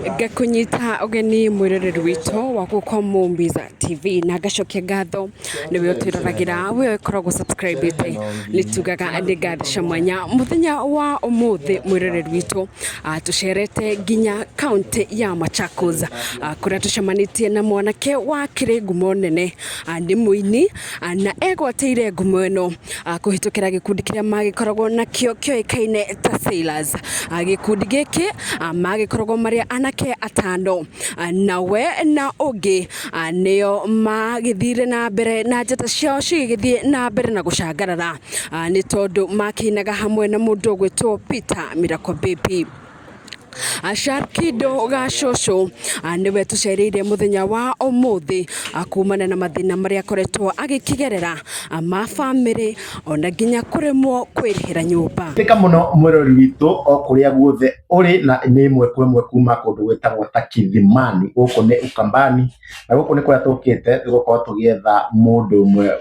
Ngakũnyita ũgeni mwĩroreri witũ wa gũkũ Mumbiza TV na ngacokia ngatho nĩwe ũtwĩroragĩra, we ũkoragwo subscribe ĩte, nĩ tugaga nĩ ngatho cia mwanya. Mũthenya wa ũmũthĩ mwĩroreri witũ, tũcerete nginya kaũntĩ ya Machakos, kũrĩa tũcemanĩtie na mwanake wakĩrĩ ngumo nene, nĩ mũini na egwatĩire ngumo ĩno kũhĩtũkĩra gĩkundi kĩrĩa magĩkoragwo nakĩo kĩoĩkaine ta Sailors. Gĩkundi gĩkĩ magĩkoragwo marĩ anake atano, nawe na ũngĩ nĩo magĩthire na mbere na njata ciao cigĩgĩthiĩ na mbere na gũcangarara, nĩ tondũ makĩinaga hamwe na mũndũ ũgwĩtwo Peter Miracle Baby. Sharkido Gacũcũ nĩwe tũcereire mũthenya wa ũmũthĩ kumana na mathĩna marĩa akoretwo agĩkĩgerera ma bamĩrĩ ona nginya kũremwo kwĩrĩhĩra nyũmba. Tika mũno mwĩrori witũ o kũrĩa guothe ũrĩ, na nĩ ĩmwe kwa ĩmwe kuma kũndũ gwĩtagwo ta Kithimani, gũkũ nĩ Ukambani, na gũkũ nĩ kũrĩa tũkĩte gũkorwo tũgĩetha mũndũ ũmwe,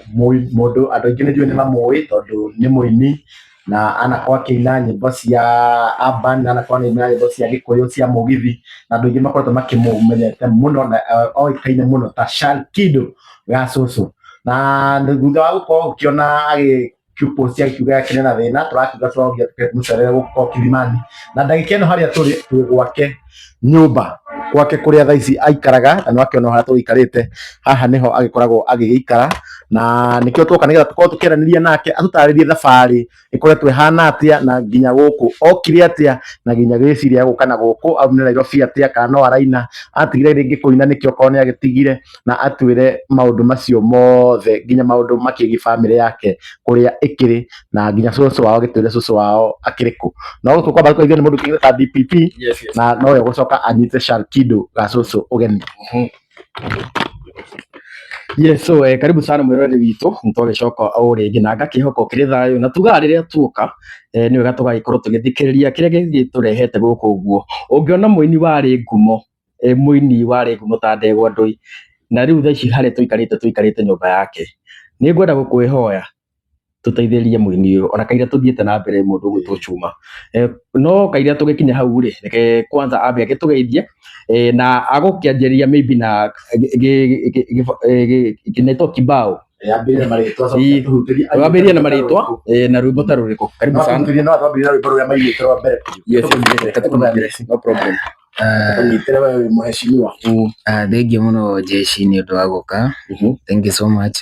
mũndũ andũ aingĩ nĩ njũĩ nĩ mamũĩ tondũ nĩ mũini na anakorwo akĩina nyĩmbo cia urban, na anakorwo akĩina nyĩmbo cia gĩkũyũ cia mũgithi, na andũ aingĩ makoretwo makĩmũmenyete mũno na oĩkaine mũno ta Shalkido Gacũcũ. Na thutha wa gũkorwo ũkĩona agĩ post akiuga akĩrĩ na thĩna, tũrakiuga tũroria tũmũcerere gũkũ Kilimani, na ndagĩka ĩno harĩa tũrĩ twĩ gwake nyũmba gwake kũrĩa thaa ici aikaraga, na nĩwakĩona harĩa tũgĩikarĩte haha nĩho agĩkoragwo agĩgĩikara, na nĩkĩo twoka nĩgetha tũkorwo tũkĩaranĩria nake atũtarĩrie thabarĩ ĩkoretwo ĩhana atĩa, na nginya gũkũ okire atĩa, na nginya gwĩciria gũka na gũkũ aumire Nairobi atĩa, kana no araina atigire rĩngĩ kũina nĩkĩo okorwo nĩ agĩtigire, na atwĩre maũndũ macio mothe nginya maũndũ makĩgiĩ bamĩrĩ yake kũrĩa ĩkĩrĩ, na nginya cũcũ wao agĩtwĩre cũcũ wao akĩrĩ kũ. No gũkũ kwamba kũigua nĩ mũndũ ũkĩgĩte ta DPP. Yes. Na nowe ũgũcoka anyite Shalkido Gacũcũ ũgeni. Yes, so karibu sana mwĩroreri witũ, nĩtwagĩcoka o rĩngĩ na ngakĩhoka ũkĩrĩ thayũ, na tugaga rĩrĩa tuoka nĩ wega tũgagĩkorwo tũgĩthikĩrĩria kĩrĩa gĩgĩtũrehete gũkũ ũguo. Ũngĩona mũini warĩ ngumo, mũini warĩ ngumo ta Ndegwa Ndũi, na rĩu thaa ici harĩa tũikarĩte tũikarĩte nyũmba yake, nĩ ngwenda gũkwĩhoya tũteithĩrĩrie mũini ũyũ ona kaira tũthiĩte na mbere mũndũ ũgwĩtwo Chuma, no kaira tũgĩkinya hau rĩ, reke kwanza ambe agĩtũgeithie, na agũkĩanjĩrĩria maybe na kĩnaitwo kibao. Ambĩrĩrie na marĩtwa, acoke atũhutĩrie. Wambĩrĩrie na marĩtwa, na rwĩmbo ta rũrĩkũ? Karibu sana. No atwambĩrĩrie na rwĩmbo rũrĩa mainĩte rwa mbere biũ. Yes, reke tũkũnyitĩre, no problem. Tũnyitĩre we wĩ mũheshimiwa. Thengiũ mũno jeshi nĩ ũndũ wa gũka. Thank you so much.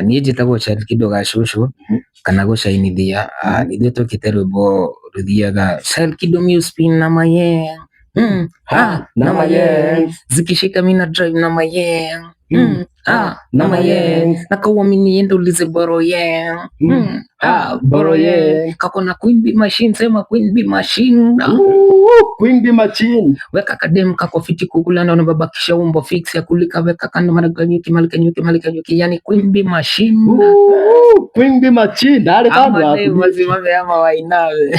Niĩ njĩtagwo Shalkido Gacũcũ kana gũcainithia. Ithuĩ twĩkĩte rwĩmbo rũthiaga Shalkido music na maye, ha, na maye, zikishika mina drive na maye, ha, na maye, na kauamini enda ulize boro ye, ha, boro ye, kako na Queen Bee machine, sema Queen Bee machine. Ooh, Queen Bee machine. Weka kadem kako fiti kukula na unababakisha umbo fix ya kulika, weka kando malika nyuki malika nyuki malika nyuki, yani Queen Bee machine. Ooh, Queen Bee machine. Ndale Ama kando dem wasimame ama wainame.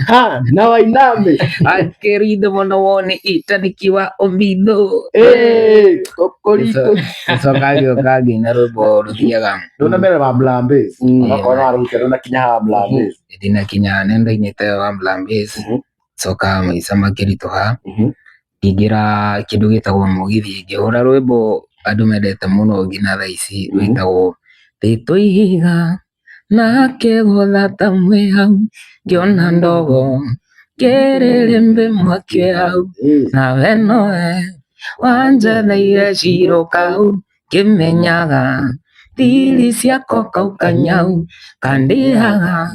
Ha, na wainame. Akerido mono wone ita nikiwa ombido. Eh, kokoriko. Coka gĩũka ngĩina rwĩmbo rũthiaga Ndũnamere wa Mlambezi. Onakorwo no arute ndũnakinya haha Mlambezi. Ndinakinya nenda-inĩ wa Mlambezi. Coka maica makĩritũha, ngĩingĩra kĩndũ gĩtagwo mũgithi, ngĩhũra rwĩmbo andũ mendete mũno nginya thaa ici rwĩtagwo Rĩtwa ihiga nake gũthata mwĩ hau, ngĩona ndogo kĩrĩrĩmbĩ mwaki wĩ hau, nawe nowe wanjetheire ciro kau, ngĩmenyaga thiri ciakwa kau kanyau kandĩhaga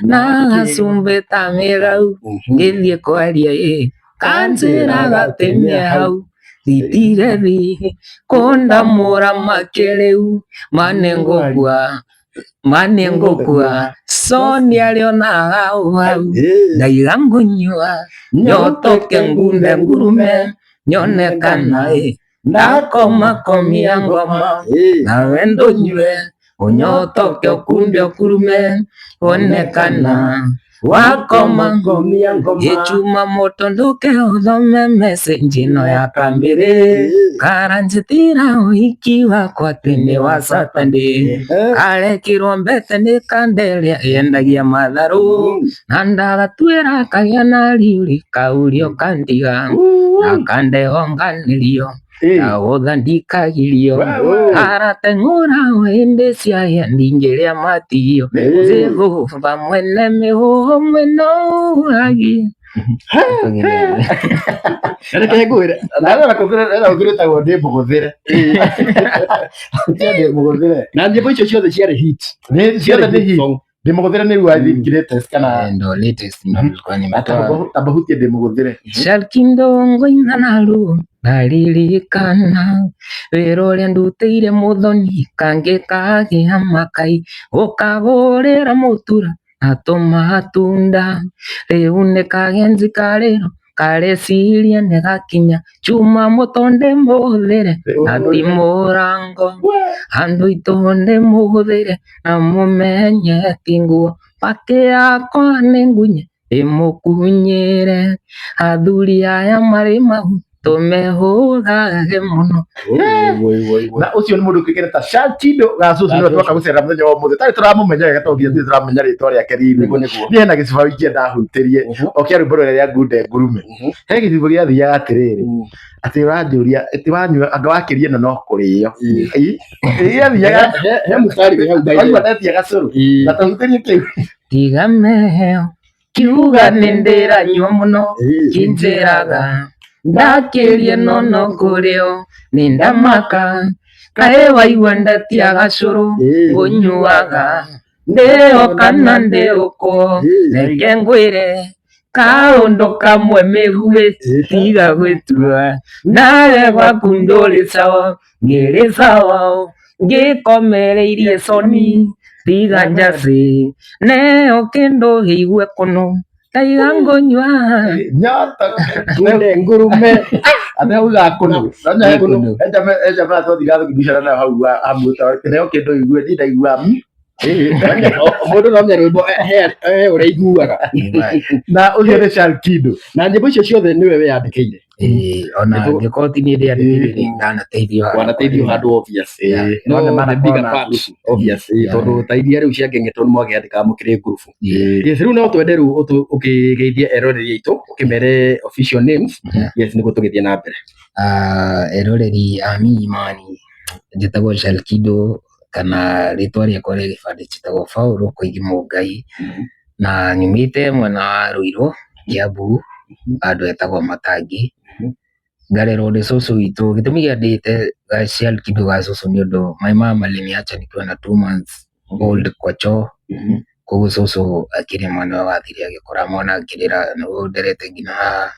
na gacumbĩ ta mĩrau, ngĩthiĩ kwaria ĩ kanjĩraga atĩ hau thitire thi kũndamũra makĩrĩu manengũkua manengũkua Sonia arĩonaga hau ndaiga ngũnyua nyotoke ngunde ngurume nyone kana ĩ ndakomakomia ngoma nawe ndũnyue ũnyotoke ũkunde ũkurume wone kana. Wakoma Ngomia ngoma. Gĩchuma moto ndũke ũthome message ĩno ya kambĩrĩ karanjĩtĩra ũhiki wakwa atĩ nĩ wa Saturday karekĩrwo mbete nĩ kanderia yendagia matharũ na ndagatuĩra kagĩa na riũrĩ kaurio kandiga na kandehonganĩrio ndagũtha ndikagirio arateng'ũra hĩndĩ ciahĩa ndingĩrĩa matigio Jehova mwene mĩhũmũ ĩno ũhagi Reke ngwĩre. Na ũngĩrĩtagwo ndĩ mũgũthĩre. Ndĩ mũgũthĩre. Na nyĩmbo icio ciothe ciarĩ hit. Nĩ ciothe nĩ hit. Song. Ndĩ mũgũthĩre nĩ I think greatest kana Ndo latest ndo nilikuwa nimetoa tambahutie ndĩ mũgũthĩre. Shalkindo ngoina naruo ndaririkana wĩra ũrĩa ndutĩire mũthoni kangĩ kagĩa makai ũkagũrĩra mũtura na tũmatunda rĩu nĩ kagĩa njikarĩro kareciria nĩ gakinya chuma mũto ndĩmũhũthĩre na ti mũrango andũ aitũ ndĩmũhũthĩre na mũmenye ti nguo pakĩ yakwa nĩ ngunye ndĩmũkunyĩre athuri aya marĩ mahu tũmehũgage mũno. Na ũcio nĩ mũndũ ũkĩkĩre ta Shalkido Gasusu nĩwe twoka gũcera mũthenya wa ũmũthĩ tarĩ tũramũmenya wega tondũ nginya ithuĩ tũramenya rĩtwa rĩake riri niĩ hena gĩcigo ingĩenda hutĩrie o kĩa rwĩmbo rũrĩa rĩa ngunde ngurume he gĩcigo gĩathiaga atĩrĩrĩ atĩ ũranjũria atĩ wanyua anga wakĩria ĩno no kũrĩo gĩathiaga He mũstari wĩ hau by the way. waigua ndetia gacũrũ na tũhutĩrie kĩu Tiga meheo kiuga nĩ ndĩranyua mũno kinjĩraga ndakĩrie no no kũrĩo nĩ ndamaka kaĩ waigua ndetia gacũrũ ngũnyuaga ndĩo kana ndĩũkwo reke ngwĩre kaũndũ kamwe mĩguĩ tiga gwĩtua nawe gwaku ndũrĩ sawa ngĩrĩ sawa ngĩkomereirie coni tiga njacĩ neo kĩndũ gĩigue kũno taiga ngũnyua nyota Ngunde ngurume. ate hau gakũnũ ejama twathiga thugibicana nayo hau hamwe neo kĩndũ igue niĩ ndaigua Mũndũ no amenye rwĩmbo he ũrĩa aiguaga. Na ũcio nĩ Shalkido. Na nyĩmbo icio ciothe nĩwe wĩyandĩkĩire. Ona angĩkorwo ti niĩ ndĩandĩkĩire nĩ ndanateithio handũ. Wanateithio handũ obvious. No Nĩ the bigger manakorwo na part group. obvious. Yeah. Tondũ ta iria rĩu cia ngengetwo nĩ mwakĩandĩkaga mũkĩrĩ ngurubu. Yeah. Yes, rĩu no twende rĩu ũkĩgeithie eroreri aitũ ũkĩmere official names. Yeah. Yes, nĩguo tũgĩthiĩ na mbere. Eroreri a Milimani njĩtagwo Shalkido kana rĩtwa rĩakwa rĩa gĩbandĩ njĩtagwo Paul Koigi Mũngai na nyumĩte mwena wa Ruiru Kiambu handũ hetagwo Matangi ngarerwo nĩ cũcũ witũ gĩtũmi gĩa ndĩte Shalkido ga cũcũ nĩ ũndũ my mama aliniacha nikiwa na 2 months old kwa choo koguo cũcũ akĩrĩ mwana wathire agĩkora mwana akĩrĩra nĩguo nderete nginya haha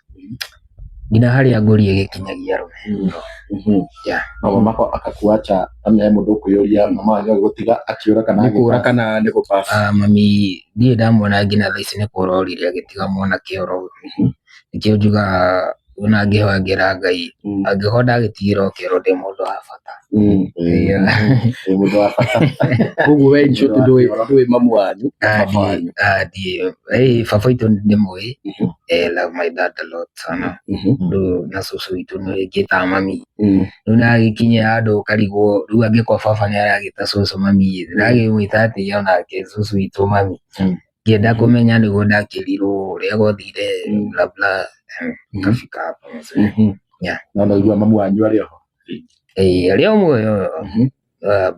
nginya harĩa ngũri ĩgĩkinyagia arũme. Yeah. Na mama ako akakuacha amenya he mũndũ ũkwĩyũria mama wanyu agĩgũtiga akĩũra kana Nĩ kũra agĩpass? kana nĩ gũpass. Mami ndirĩ ndamwona nginya thaa ici nĩ kũra orire agĩtiga mwana kĩoro nĩkĩo njugaga ona ngĩhoya ngĩra Ngai angĩkorwo ndagĩtigĩra o kĩoro ndĩ mũndũ wa bata. Yeah. Ĩ mũndũ wa bata. Koguo we in short ndũĩ mamu wanyu na baba wanyu. Baba witũ ndĩmũĩ, love my dad a lot sana rĩu na cũcũ witũ nĩ ngĩtaga mami rĩu nagĩkinyia handũ ũkarigwo rĩu angĩkorwo baba nĩ aragĩta cũcũ mami ndagĩmwĩta atĩa onake cũcũ witũ mami ngĩenda kũmenya nĩguo ndakĩrirwo ũrĩa gwathire bla bla ngafika hapo mzee. Yeah. No no igua mamu wanyu arĩ oho. Arĩ o muoyo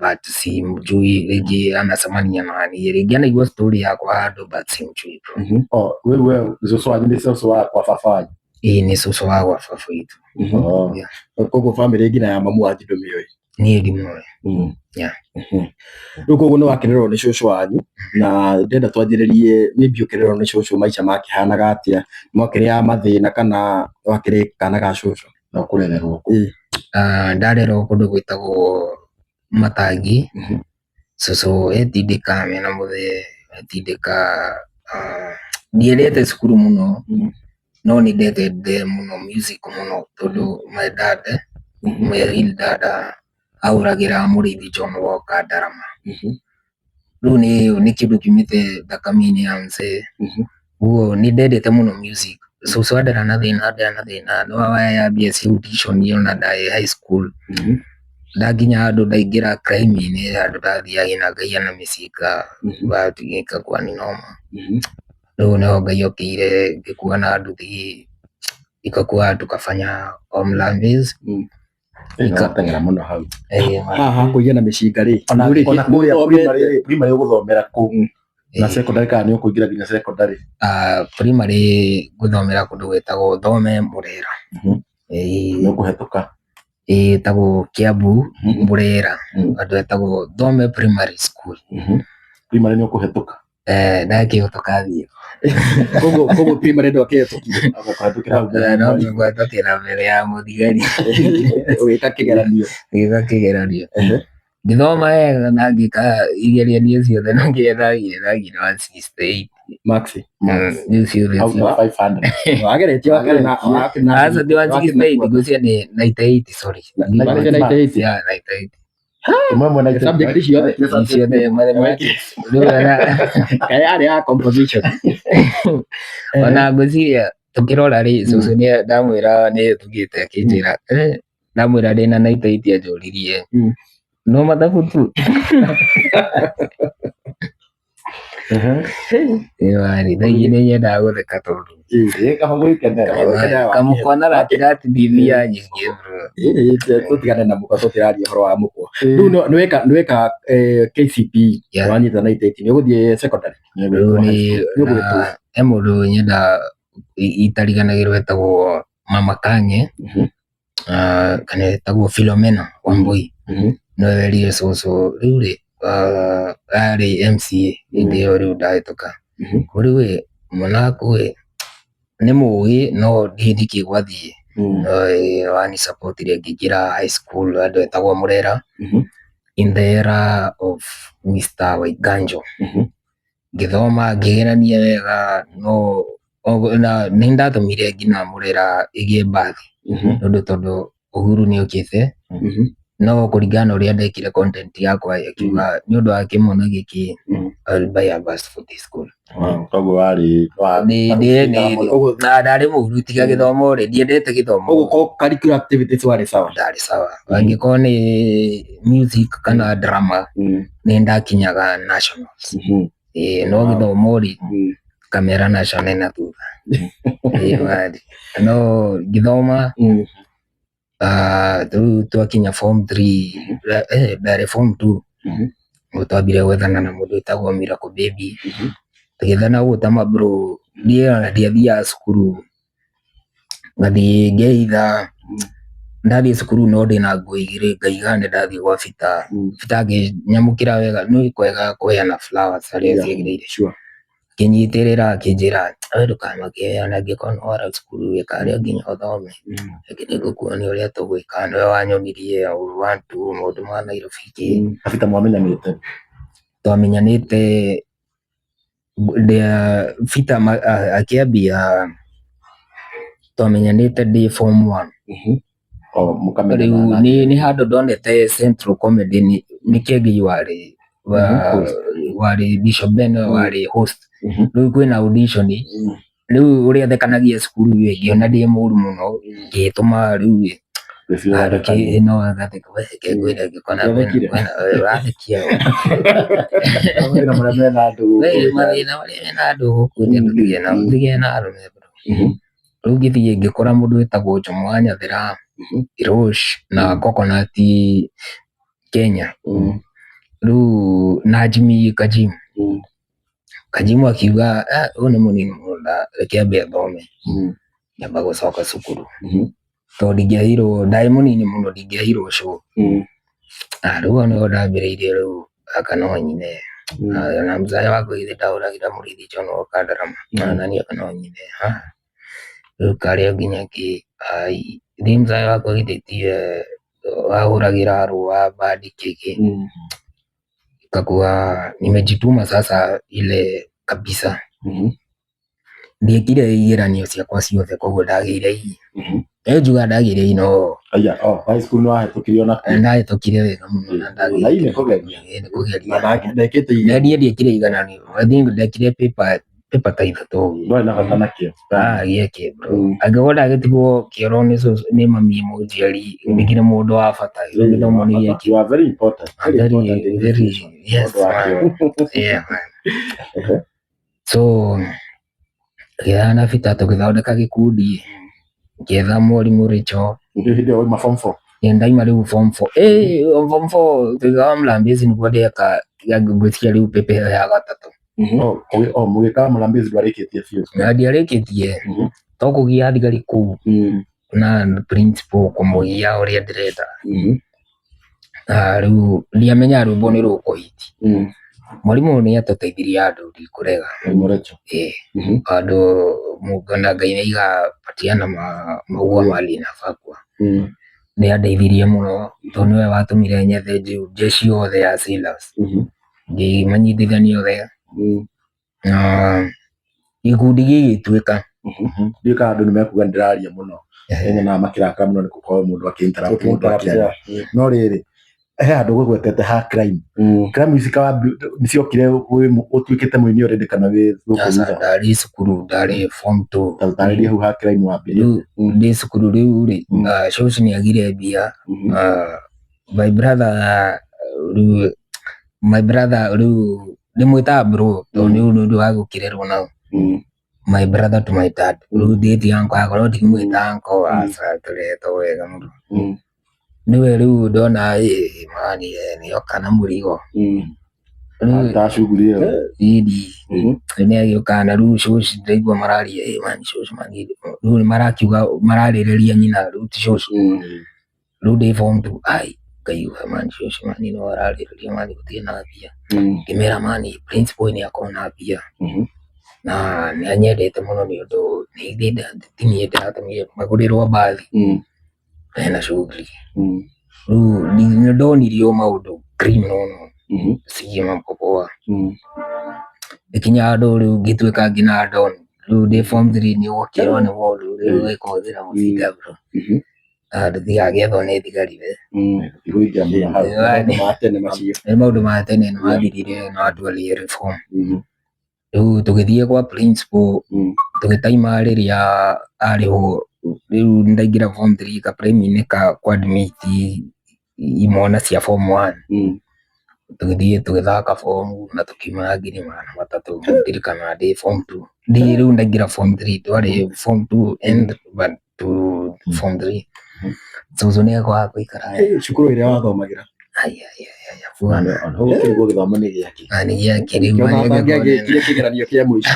but simjui rĩngĩ anacemania na niĩ rĩngĩ anaigua story yakwa handũ but simjui bro. Oh, we cũcũ wanyu nĩ cũcũ wa kwa baba wanyu. Ĩĩ nĩ cũcũ wa gwa baba witũ. Oh. Yeah. Koguo family nginya ya mamu wanyu ndũmĩũĩ. Niĩ ndimũĩ. Yeah. Rĩu koguo nĩ wakĩrerwo nĩ cũcũ wanyu na ndĩrenda twanjĩrĩrie maybe ũkĩrerwo nĩ cũcũ maica makĩhanaga atĩa mwakĩrĩ a mathĩna kana wakĩrĩ kana ga cũcũ. No kũrererwo kũ. Ndarerwo kũndũ gwĩtagwo Matangi cũcũ etindĩka mena mũthee etindĩka ndiendete cukuru mũno no nĩ ndendete mũno music mũno tondũ my dad my real dad ahũragĩra Mũrĩithi John Walker ndarama. Rĩu nĩ kĩndũ kiumĩte thakame-inĩ ya mzee. Ũguo nĩ ndendete mũno music. Cũcũ andera na thĩna, andera na thĩna, no waya mbia cia audition ona ndarĩ high school. Ndakinya handũ ndaingĩra crime-inĩ, handũ ndathiaga na ngaiya na mĩcinga, ĩgakuwa nĩ noma. Rĩu nĩho Ngai okĩire ngĩkua na nduthi, ikakuwa tukafanya Omlambiz. Teng'era mũno hau. Haha kũiya na mĩcinga rĩ, Ona nĩ ona kũrĩa ũthomete? primary rĩ, primary ũgũthomera kũ? Na secondary kana nĩ ũkũingĩra nginya secondary? Primary ngũthomera kũndũ gwĩtagwo Thome Mũrera. Nĩ ũkũhetũka. Ĩtagwo Kiambu Mũrera, handũ hetagwo Thome Primary School. Primary nĩ ũkũhetũka. Ndakĩhĩtũka thiĩ. Koguo primary ndwakĩhetũkire? Ũkũhetũkĩra hau mbere ya No mwarimũ. ngũhetũkĩra mbere ya mũthigari. Ũgĩka kĩgeranio. Ngĩka kĩgeranio. Ngĩthoma wega na ngĩka igeranio ciothe na ngĩrĩa ndagire ndagire 168. Max. Rĩu ciothe. Out of 500. Wageretie wakĩna. Aca ti 168, ngwĩciria nĩ 98, sorry. 98. Yeah, 98. Ĩmwe ĩmwe na Subject ciothe. Ciothe mathematics. Rĩu ona Kaĩ yarĩ ya composition. Ona ngwĩciria tũkĩrora rĩ, cũcũ nĩ ndamwĩra nĩ tũgĩte akĩnjĩra, ndamwĩra ndĩna 98 anjũririe, no mathabu tu. Ĩĩ thaa ingĩ nĩ nyendaga gũtheka tondũ Kaba gwĩkenera. Kamũkwa na ratirathithia nyingĩ bro. Tũtigane na mũkwa, tũtiraria ũhoro wa mũkwa. Rĩu nĩweka KCPE, wanyita 98, nĩ ũgũthiĩ secondary? Rĩu nĩ Nĩ ũgwĩtwo. Na he mũndũ nyenda itariganagĩrwo etagwo Mama Kanye, kana etagwo Philomena Wambui. Nĩwe werire cũcũ rĩu rĩ, arĩ MCA hĩndĩ ĩyo rĩu ndahĩtũka. Rĩu ĩ mwana waku ĩ nĩ mũgĩ no ndiũĩ nĩkĩ gwathiĩ. Wani support ngĩingĩra high school handũ hetagwo Mũrera, in the era of Mr. Waiganjo. Ngĩthoma ngĩgerania wega no nĩ ndatũmire nginya Mũrera ĩgĩe mbathi nĩ ũndũ tondũ Uhuru nĩ okĩte, no kũringana na ũrĩa ndekire content yakwa akiuga nĩ ũndũ wa kĩmwana gĩkĩ, I will buy a bus for this school. Koguo warĩ Na ndarĩ mũru tiga gĩthomo rĩ, ndiendete gĩthomo. Koguo co-curricular activities warĩ sawa? Ndarĩ sawa. Angĩkorwo nĩ music kana drama nĩ ndakinyaga nationals. Ĩĩ no gĩthomo rĩ, kamera nacio na thutha. Ĩĩ warĩ. No ngĩthoma, rĩu twakinya form three, ndarĩ form two, nĩguo twambire gwethana na mũndũ wĩtagwo Miracle Baby. Tũgĩethana ũguo ta ma bro, niĩ ona ndiathiaga cukuru, ngathiĩ ngehitha, ndathiĩ cukuru no ndĩna nguo igĩrĩ ngaiga nĩ ndathiĩ gwa Peter. Peter akĩnyamũkĩra wega, nĩ kwega kũheana flowers harĩa ciagĩrĩire. Akĩnyitĩrĩra akĩnjĩra we ndũkamake ona angĩkorwo nĩ wara cukuru wĩka harĩa nginya ũthome, reke nĩngũkuonia ũrĩa tũgwĩka, nĩwe wanyonirie one two maũndũ ma Nairobi kĩ. Na Peter mwamenyanĩte? Twamenyanĩte Peter akĩambia twamenyanĩte ndĩ form one. Mũkamenyana? Rĩu nĩ handũ ndonete Central Comedy nĩ Kĩengei warĩ warĩ Bishop Ben warĩ host. Rĩu kwĩna audition, rĩu ũrĩa thekanagia cukuru ĩ ngĩona ndĩ mũru mũno ngĩtũma rĩu ĩ no agatheka we reke ngwĩre ngĩkona ũrathekia Mathĩna marĩa mena andũ we gũkũ. Mathĩna marĩa mena andũ gũkũ tũtige na arũme bro. Rĩu ngĩthiĩ ngĩkora mũndũ wĩtagwo Jomo wa Nyathera, Hirosh na Coconut Kenya. Rĩu na Jimmy Kajimu. Kajimu akiuga ũyũ nĩ mũnini mũno, reke ambe athome, nyamba gũcoka cukuru. Tondũ ndingĩaheirwo, ndarĩ mũnini mũno ndingĩaheirwo show. Rĩu hau nĩho ndambĩrĩirie rĩu aka no nyine. Na mzae wakwa githĩ ndahũragĩra mũrĩithi John Walker ndarama. Na niĩ aka no nyine. Rĩu karĩa nginya kĩ ai mzae wakwa githĩ tiwe wahũragĩra rũa bandi kĩkĩ. Ikakuwa nimejituma sasa ile kabisa. Ndiekire igeranio ciakwa ciothe koguo ndagĩire E. Njugaga ndagĩire E no Aya, oh, high school nĩ wahĩtũkirie ona kuo. Ndahĩtũkire wega mũno na Na hii nĩ kũgeria. Ĩĩ, nĩ kũgeria. Na ndekĩte Na igerio. niĩ ndiekire igananio. I think ndekire paper paper ta ithatũ ũguo. Ndwarĩ na bata nakĩo. Ah, gĩake bro. Mm. Angĩkorwo ndagĩtigwo kĩoro nĩ cũcũ nĩ mami mũnjiari ndĩkĩrĩ mũndũ wa bata. Gĩthomo nĩ gĩake. You are very important. Very Very, important in very, education. yes, Mũndũ wa man. kĩoro. Yeah, man. So ngĩthana na Peter tũgĩthondeka gĩkundi ngĩetha mwarimũ Rachel. Ndio hĩndĩ ĩyo wauma form 4. Ĩ, ndaima rĩu form 4. Ĩ, form 4 thutha wa Mlambezi nĩguo ndeka ngwĩciria rĩu paper ĩyo ya gatatũ. Oh, oh, mũgĩka Mlambezi ndwarĩkĩtie biũ. Na ndiarĩkĩtie to kũgia thigari kũu na principal kũmũgia ũrĩa ndĩrenda. Na rĩu ndiamenya rwĩmbo nĩ rũkũhiti. Mwarimũ nĩ atũteithirie andũ ndikũrega. Mwarimũ Rachel. Ĩ, andũ Mungu na Ngai nĩaiga patiana maua mahali inafaa kuwa. Nĩ andeithirie mũno tondũ nĩwe watũmire nyethe jeshi yothe ya Sailors. Ngĩmanyitithania othe na gĩkundi gĩgĩtuĩka. Ndiũĩ kana andũ nĩ mekuga ndĩraria mũno. Nyonaga makĩrakara mũno nĩ gũkorwo mũndũ akĩ interrupt mũndũ akĩaria. No rĩrĩ, he handũ ũgũgwetete ha crime. Crime ici nĩ ciokire ũtuĩkĩte mũini already kana wĩ gũkũ Aca, thutha? ndarĩ cukuru ndarĩ form 2. Ta ũtarĩrie hau ha crime wambirie. Rĩu ndĩ cukuru rĩu rĩ, cũcũ nĩ agire mbia. My brother rĩu my brother rĩu ndĩmwĩtaga bro tondũ nĩ ũndũ wa gũkĩrerwo nao. My brother to my dad. Rĩu ndĩti uncle akorwo ndimwĩta uncle aca tũretwo wega mũno. Nĩwe rĩu ndona ĩ mani nĩoka na mũrigo. Rĩu Ta shughuli ĩyo. ĩni nĩ agĩũka na rĩu cũcũ ndĩraigua mararia ĩ mani cũcũ mani rĩu nĩ marakiuga mararĩrĩria nyina rĩu ti cũcũ. Rĩu ndĩ form 2 ai ngaigua mani cũcũ mani no ararĩrĩria mani gũtirĩ na mbia. Ngĩmera mani principal nĩ akoragwo na mbia na nĩ anyendete mũno nĩ ũndũ ti niĩ ndĩratũmire magũrĩrwo mbathi hena shughuli. Rĩu nĩ ndonirio maũndũ criminal no si mambo poa. Ĩkinya handũ rĩu ngĩtuĩka nginya don rĩu ndĩ form 3 nĩ ũgũkĩrwo nĩ mũndũ rĩu ũgĩkũhũthĩra mũcinga bro. Ndũtigagĩethwo nĩ thigari we. Igũikia mũno hau. Maũndũ ma tene macio. Nĩ maũndũ ma tene nĩ mathirire na andũ reform. Rĩu tũgĩthiĩ kwa principal tũgĩtaima rĩrĩa arĩho rĩu ndaingĩra form 3 ka prime-inĩ ka kwa admit imwana cia form 1. Tũgĩthiĩ tũgĩthaka form na tũkiuma na 300,000 ndirikana ndĩ form 2. Ndĩ rĩu ndaingĩra form 3 twarĩ form 2 and but to form 3. Cũcũ nĩ ekwaga gũikara. Cukuru ĩrĩa wathomagĩra. Ai ai ai ai bwana. Ona gũkĩrĩ guo gĩthomo nĩ gĩake. Na nĩ gĩake rĩu Kĩona atangĩagĩkire kĩgeranio kĩa mũico.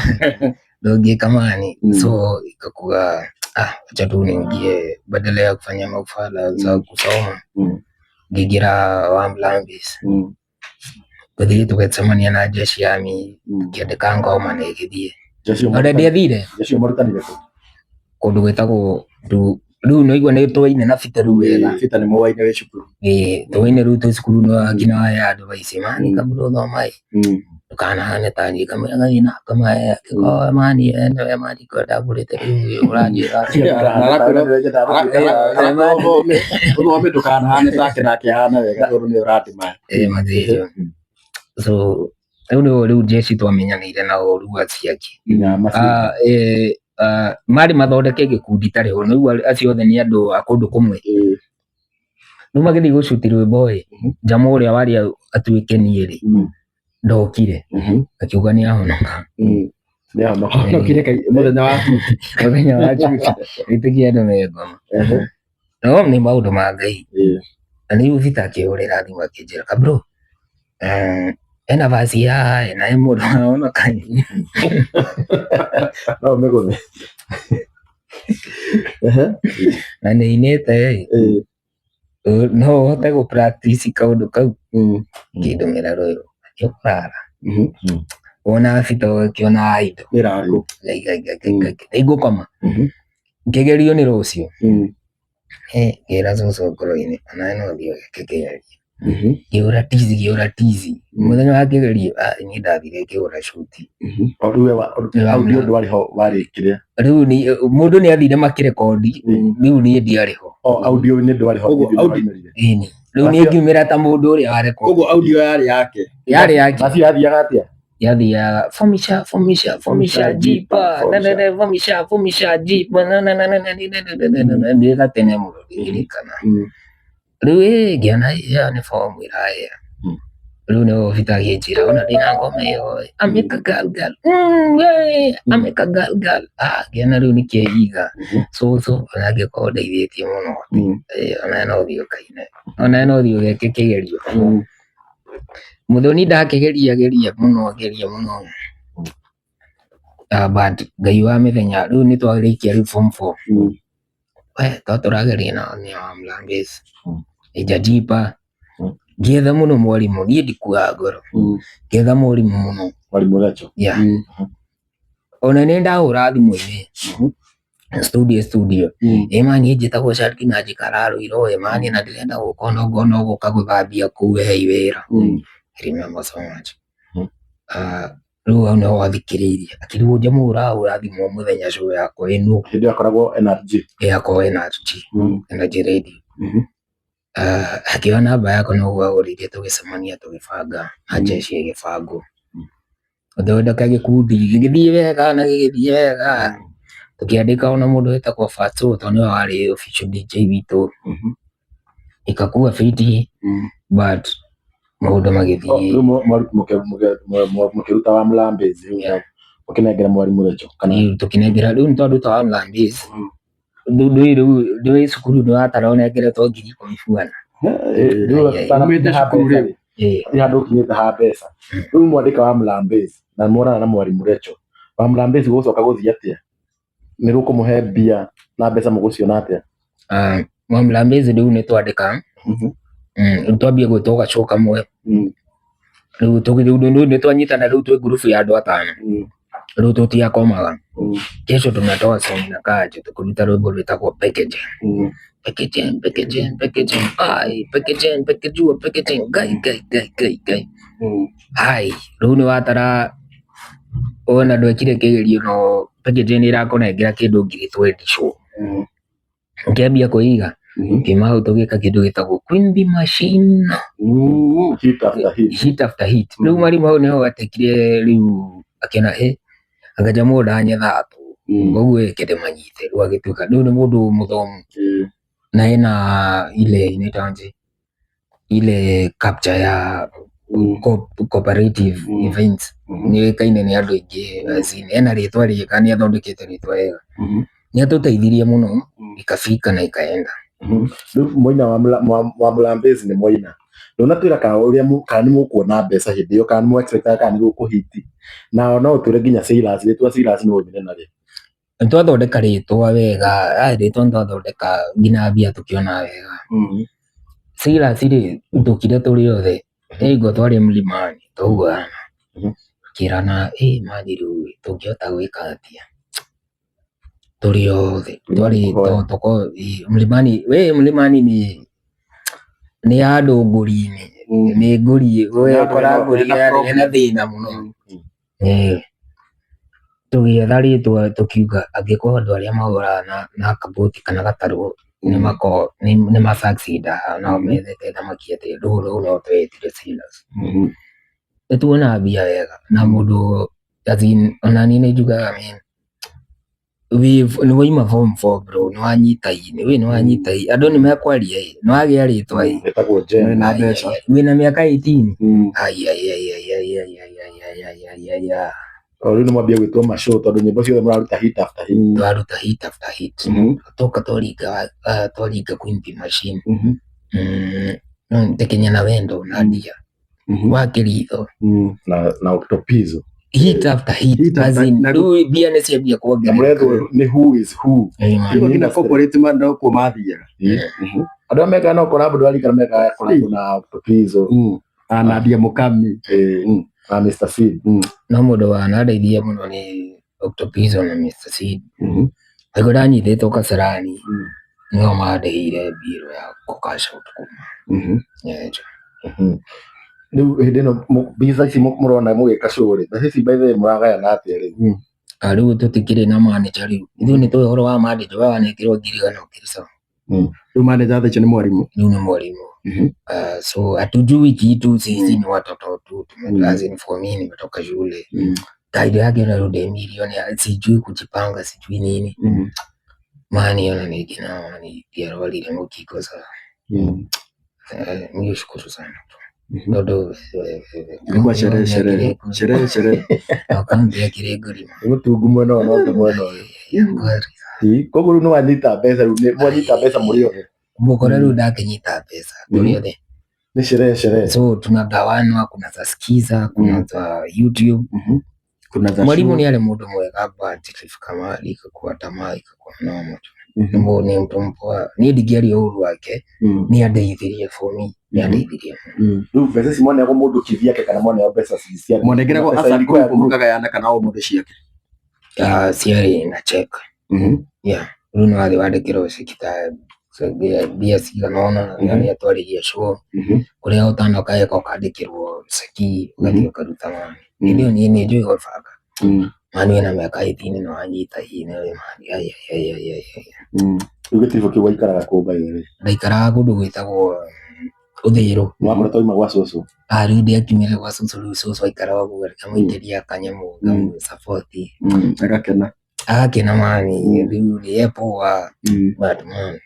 ndũngĩka mani so ikakuwa ah, acha tu niingie badala ya kufanya maufala za kusoma ngĩingĩra wa Mlambis gũthiĩ tũgĩcemania na jeshi ya mi ngĩandĩka ngoma na ĩgĩthiĩ ona ndiathire Jeshi marutanire kũ? kũndũ gwĩtagwo rĩu nĩwaigua nĩ twaine na Peter rĩu wega. Peter nĩ mũwaine wĩ cukuru. Ĩĩ twaine rĩu twĩ cukuru nĩ nginya wahe andũ aici mani kabla ũthoma ĩ ndũkanahane ta niĩ kamwĩra gathiĩ na kamahe angĩkorwo mani ene mani ko ndagũrĩte rĩu ũranjĩra Ũthome ũthome ndũkanahane take nake ahana wega tondũ nĩ ũrandĩmaya. Ĩĩ mathĩnjo. So rĩu nĩo rĩu jeshi twamenyanĩire nao rĩu acio angĩ. Marĩ mathondeke gĩkundi tarĩ ho nĩguo acio othe nĩ andũ a kũndũ kũmwe. Rĩu magĩthiĩ gũcuti rwĩmbo ĩ Jama ũrĩa warĩ atuĩke niĩ rĩ ndokire akiuga nĩ ahonoka. Honokire mũthenya wa Mũthenya wa cuti wĩtĩkie andũ me ngoma. No nĩ maũndũ ma Ngai. Na rĩu Peter akĩhũrĩra thimũ akĩnjĩra kabro ena vaci haha ĩ na he mũndũ wahonoka. No mĩgũthe. Na nĩ inĩte ĩ no ũhote gũ practice kaũndũ kau ngĩndũmĩra rũĩ ũkũrara wona Peter ũgĩkĩona indo Mĩrango. Nĩngũkoma ngĩgerio nĩ rũciũ ngĩra cũcũ ngoro-inĩ onawe no ũthiĩ ũgeke kĩgerio ngĩhũra tizi ngĩhũra tizi mũthenya wa kĩgerio niĩ ndathire ngĩhũra cuti. O rĩu we hau nĩ ũndũ warĩ ho warĩ kĩrĩa. Rĩu mũndũ nĩ athire makĩrekondi rĩu niĩ ndiarĩ ho. O audio nĩ ndwarĩ ho. Koguo video audio- nĩwaumĩrire. Ĩni. Rĩu niĩ ngiumĩra ta mũndũ ũrĩa warekwo. Koguo audio yarĩ yake. Yarĩ yake. Nacio yathiaga atĩa? Yathiaga fomisha fomisha fomisha jipa na na na fomisha fomisha jipa na na na na na na na na na na ndĩ gatene mũno ndirikana. Rĩu ĩ ngĩona ĩyo nĩ bomu ĩrahĩa. Rĩu nĩho Peter akĩnjĩra ona ndĩna ngoma ĩyo ĩ, ameka girl girl eh, ameka girl girl. Ah, ngĩona rĩu nĩkĩo iga cũcũ ona angĩkorwo ndeithĩtie mũno ona no ũthiĩ ũkaine ona no ũthiĩ ũgeke kĩgerio. Mũthoni ndakĩgeria geria mũno geria mũno. Ah, but Ngai wa mĩthenya rĩu nĩ twarĩkia rĩu form four. We to tũrageria na nĩ wa Mlambezi ĩnjajipa ngĩetha mũno mwarimũ niĩ ndikuaga ngoro ngĩetha mwarimũ mũno. Mwarimũ Rachel. Yeah. Ona nĩ ndahũra thimũ-inĩ studio studio ĩ ma niĩ njĩtagwo Sharki na njikaraga Ruiru ĩ ma niĩ na ndĩrenda gũka ona okorwo no gũka gũthambia kũu hei wĩra. I remember so much. Ah, rĩu hau nĩho athikĩrĩirie akĩrigwo njamu ũrahũra thimũ o mũthenya show yakwa ĩno. Hĩndĩ ĩyo akoragwo NRG. Yakwa NRG NRG radio. Ah, akĩoya namba yakwa noguo agũrire tũgĩcemania tũgĩbanga na jeshi ĩgĩbangwo gũthondeka gĩkundi gĩgĩthiĩ wega na gĩgĩthiĩ wega tũkĩandĩka ona mũndũ wĩtagwo Fatso tondũ nĩwe warĩ official DJ witũ ikakuwa fiti but maũndũ magĩthiĩ. Rĩu mũkĩruta wa Mlambezi rĩu mũkĩnengera mwarimũ Rachel kana? Tũkĩnengera rĩu nĩ twaruta wa Mlambezi ndũĩ rĩu ndũĩ cukuru nĩ watara ũnengeretwo 10,000 bwana. Rĩu Umĩte cukuru rĩu. Nĩ handũ ũkinyĩte ha mbeca. Rĩu mwandĩka wa Mlambezi na mworana na mwarimũ Rachel. Wa Mlambezi gũgũcoka gũthiĩ atĩa? Nĩ rũkũmũhe mbia na mbeca mũgũciona atĩa? Ah, wa Mlambezi rĩu nĩ twandĩka rĩu twambia gwĩtwo gacũ kamwe rĩu rĩu nĩ twanyitana rĩu twĩ ngurubu ya andũ atano rĩu tũtiakomaga kesho tunatoa song na kaje tukuruta rwĩmbo rwĩtagwo packaging packaging packaging packaging ai packaging packaging packaging ngai ngai ngai ngai ngai ai rĩu nĩ watara wona ndwekire kĩgerio no packaging nĩ ĩrakũnengera kĩndũ 20,000 sure ũkĩambia kwĩiga ngiuma hau tũgĩka kĩndũ gĩtagwo Queen Bee Machine. Hit after hit. Hit after hit. Rĩu mwarimũ hau nĩho atekire rĩu akĩona ĩ anga jamaa ndanyetha tu koguo ĩ kende manyite rĩu agĩtuĩka rĩu nĩ mũndũ mũthomu na ena ile inaitwa aje ile capture ya cooperative events nĩ ũĩkaine nĩ andũ aingĩ as in ena rĩtwa rĩega nĩ athondekete rĩtwa rĩega nĩ atũteithirie mũno ikafika na ikaenda. Rĩu moina wa Mlambezi nĩ moina ndũnatwĩra kana ũrĩa kana nĩ mũkuona mbeca hĩndĩ ĩyo kana nĩ mũ expect kana nĩ gũkũhiti na no ũtwĩre nginya Silas rĩtwa Silas nĩ waumire narĩo. Nĩ twathondeka rĩtwa wega rĩtwa nĩ twathondeka nginya mbia tũkĩona wega. Silas rĩ tũkire tũrĩ othe hingo twarĩ mlimani twaiguana tũkĩrana ĩ mani rĩu tũngĩhota gwĩka atĩa tũrĩ othe twarĩ mlimani we mlimani nĩ handũ ngũri-inĩ nĩ ngũri we ũkora ngũri ĩna thĩna mũno. Tũgĩetha rĩtwa tũkiuga angĩkorwo andũ arĩa mahũraga na kabũti kana gatarũ nĩ ma succeed no methete thamaki atĩ rũu rũu no twetire Silas. Nĩ tuona mbia wega na mũndũ as in ona niĩ nĩ njugaga nĩ wauma form four bro nĩ wanyita ĩ we nĩ wanyita ĩ andũ nĩ mekwaria ĩ nĩ wagĩa rĩtwa ĩ Wĩtagwo Jen. Wĩna mbeca. Wĩna mĩaka 18 O rĩu nĩ mwambia gwĩtwo mashow tondũ nyĩmbo ciothe mũraruta hit after hit. Twaruta hit after hit toka twaringa twaringa Queen Bee Machine Tekenya na Wendo na Ndia wa Kĩritho Na Octopizo. Hit after hit Hit as after- in na- rĩu mbia nĩ ciambia Na kuongerereka. mũrethwo nĩ who is who. Eh, man. Rĩu nginya corporate man no kuo mathiaga. Andũ arĩa mekaga no collab ndwarikana mekaga collab na Octopizo Na Nadia Mukami. Na Mr. Seed. No mũndũ wanandeithia mũno nĩ Octopizo na Mr. Seed. Hingo ndanyitĩtwo Kasarani nĩo mandĩhĩire mbirũ ya kũ cash out kuma Nyanza. Rĩu hĩndĩ ĩno mbica ici mũrona mũgĩka show rĩ, mbeca ici by the way mũragayana atĩa rĩu? Ah, rĩu tũtikĩrĩ na manager rĩu ithuĩ nĩ tũĩ ũhoro wa manager we wanengerwo 100,000 ũkĩrĩ sawa. Rĩu manager thaa icio nĩ mwarimũ. Rĩu nĩ mwarimũ. So hatujui kitu sisi ni watoto tu as in for me nimetoka shule kaida yake narudi milioni sijui kujipanga sijui nini mani ona nikina mani ndiarwarire mũkingo sa niĩ shukuru sana tondũ Ilikuwa sherehe sherehe sherehe sherehe. akaunti ya kĩrĩngũrima Nĩ mũtungu mwena ũyũ na ũngĩ mwena ũyũ. Koguo rĩu nĩ wanyita mbeca rĩu mwanyita mbeca mũrĩ othe. Mũkore rĩu ndakĩnyita mbeca tũrĩ othe. Nĩ sherehe sherehe. So tunagawanwa, kuna za Skiza, kuna za YouTube. Kuna za Mwalimu show. ni ale mũndũ mwega but ilifika mahali ikakuwa tamaa ikakuwa noma tu. Nĩ mtu mpoa niĩ ndingĩaria ũru wake nĩ andeithirie for me nĩ andeithirie. Rĩu mbeca ici mwaneagwo mũndũ kivyake kana mwaneagwo mbeca ci cia Mwanengeragwo mbeca asa ilikuwa ya group mũkagayana kana o mũndũ ciake. Ciarĩ na check. Yeah, rĩu nĩ wathiĩ wandĩkĩrwo ceki ta mbia cigana ũna na nĩ atwarĩria show kũrĩa ũtanoka eka ũkandĩkĩrwo ceki ũgathiĩ ũkaruta mani. Hĩndĩ ĩyo niĩ nĩ njũĩ gwĩbanga. Mani wĩna mĩaka 18 na wanyita ĩ nĩ mani ai ai ai ai ai. Rĩu gĩtiribũ kĩu waikaraga kũ by the way? Ndaikaraga kũndũ gwĩtagwo Ũthĩrũ. Nĩ wakoretwo wauma gwa cũcũ? Rĩu ndiakiumire gwa cũcũ rĩu cũcũ aikaraga ũguo ngamũikĩria kanyamũ ngamũ-support. Agakena. Agakena mani rĩu nĩ poa but man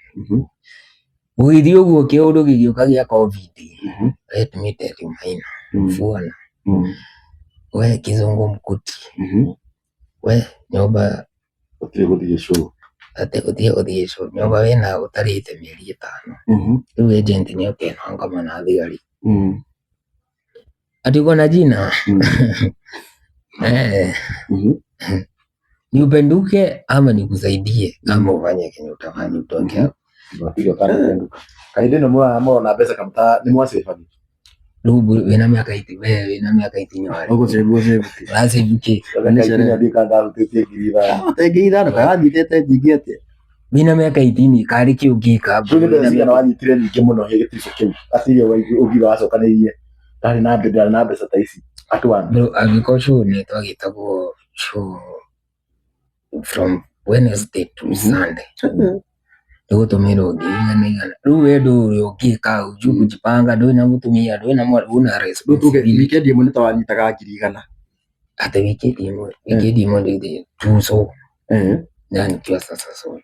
gũgĩthiĩ ũguo kĩũndũ gĩgĩũka gĩa COVID. Let me tell you maina bwana we kizungu mkuti we nyũmba Gũtirĩ gũthiĩ show. Atĩ gũtirĩ gũthiĩ show nyũmba wĩna ũtarĩte mĩeri ĩtano rĩu agent nĩ oke na ngoma na thigari ati uko na jina ni upenduke ama nikusaidie ama ufanye kenye utafanya utoke hapo. Ũgatiga ũtanapenduka. Kahinda ĩno mũrona mbeca kamũta nĩ mwacebagia? Rĩu wĩna mĩaka we wĩna mĩaka itinyo warĩ. Ũgũcĩbu ũcĩbu. Ũracĩbu kĩ? Mĩaka ikinya ndiũĩ kana ndarutĩtie 5,000. Te 5,000 kana wanyitĩte nyingĩ atĩa? Wĩna mĩaka itini karĩ kĩ ũngĩka Rĩu nĩ mbeca cigana wanyitire nyingĩ mũno gĩtiribũ kĩu? Atĩ iria ũngiuga wacokanĩirie ndarĩ na ndarĩ na mbeca ta ici at once. Bro, angĩkorwo show nĩ twagĩtagwo show from Wednesday to Sunday nĩ gũtũmĩrwo 100,000 rĩu we ndũrĩ ũngĩka ũjui kujipanga ndũrĩ na mũtumia ndũrĩ na mwana una Rĩu tuge responsibility weekend ĩmwe nĩ ta wanyitaga 100,000. Ati wikendi ĩmwe ndĩthĩ tuso na nikiwa sasa solo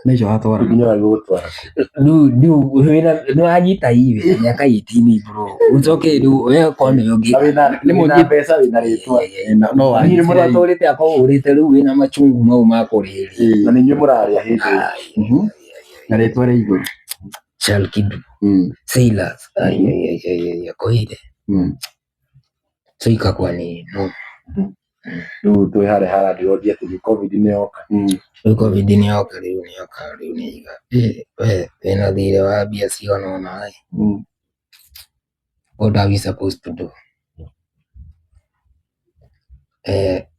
Na icio watwara. Nginya ũragĩrĩirwo gũtwara. Rĩu rĩu wĩna nĩ wanyita hivi mĩaka 18 bro ũcoke rĩu we korwo nĩwe Na ũngĩka wĩna Nĩ wĩna mbeca wĩna rĩtwa. No niĩ wanyitire. mũratũrĩte akorwo ũrĩte rĩu wĩna machungu mau ma kũrĩrĩ Na nĩ inyuĩ mũrarĩa hĩndĩ ĩyo. Na rĩtwa rĩa igũrũ. Chalkidu Sailors ai ai ai ai koire so ikakuwa ni no Rĩu twĩ harĩa harandĩroria atĩ COVID nĩ yoka. Rĩu COVID nĩ yoka rĩu nĩ yoka rĩu nĩ iga we wĩna thirĩ wa mbia cigana ũna ĩ what are we supposed to do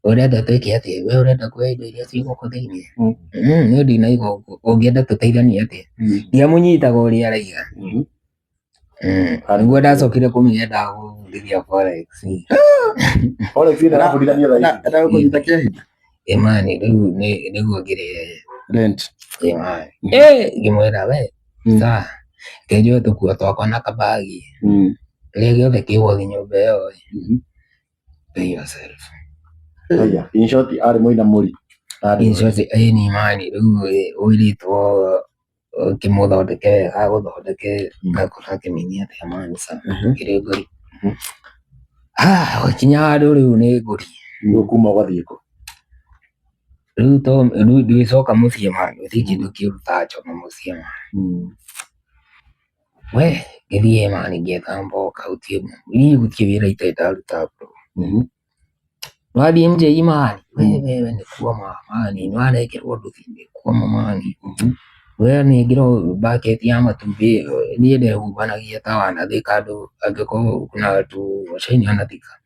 ũrenda twĩke atĩa we ũrenda kuoya indo iria ciĩ gũkũ thĩinĩ niĩ ndinaiga ũguo ũngĩenda tũteithanie atĩa ndiamũnyitaga ũrĩa araiga nĩguo ndacokire kũmenya ndagũbundithia forex. Forex ĩno ĩrabundithania thaa ici. Endaga kũnyita kĩa hinya. Ĩmani rĩu nĩguo ngĩrĩhe Rent. ĩmani ngĩmwĩra we sawa reke njoe tũkuo twakwa na kabagi kĩrĩa gĩothe kĩ wothi nyũmba ĩyo ĩ pay yourself. Haya, in short arĩ mũina mũri. In short ĩni mani rĩu ũirĩtwo ũkĩmũthondeke wega agũthondeke gakora akĩmini atĩa mani sa kĩrĩ ngũri gũkinya handũ rĩu nĩ ngũri. Rĩu kuma ũgathiĩ kũ? Rĩu to rĩu ndĩcoka mũciĩ mani gũtirĩ kĩndũ kĩũru ta njono mũciĩ mani we ngĩthiĩ mani ngĩetha mboka gũtirĩ niĩ gũtirĩ wĩra itarĩ ndaruta bro. Wathiĩ nje mani we we nĩ kuoma mani nĩwarengerwo nduthi nĩ kuoma mani we nĩngĩrwo bucket ya matumbĩ niĩ ndehumbanagia ta wanathika andũ angĩkorwo kuna watu washainiona Thika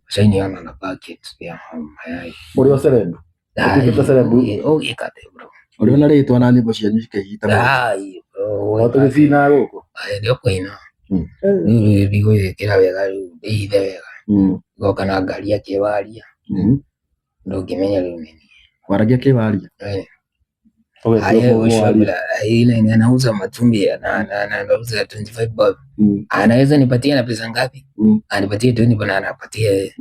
washainiona na bucket ya mayai. Ũrĩ o celeb. Ũtuĩkĩte celeb. Ũgĩka atĩa bro? Ũrĩ ona rĩtwa na nyĩmbo cianyu cikĩhita. Ai bro. No tũgĩcina gũkũ. Nĩ ũkũina rĩu ndigũgĩkĩra wega rĩu ndĩhithe wega ngoka na ngari ya kĩwaria ndũngĩmenya rĩu nĩ niĩ. Waragia kĩwaria. Ũgetwo Aye, mwaria. ile ni anauza matumbi na anauza 25 bob. Anaweza nipatie na pesa ngapi? Anipatie 20 bana, anapatia yeye.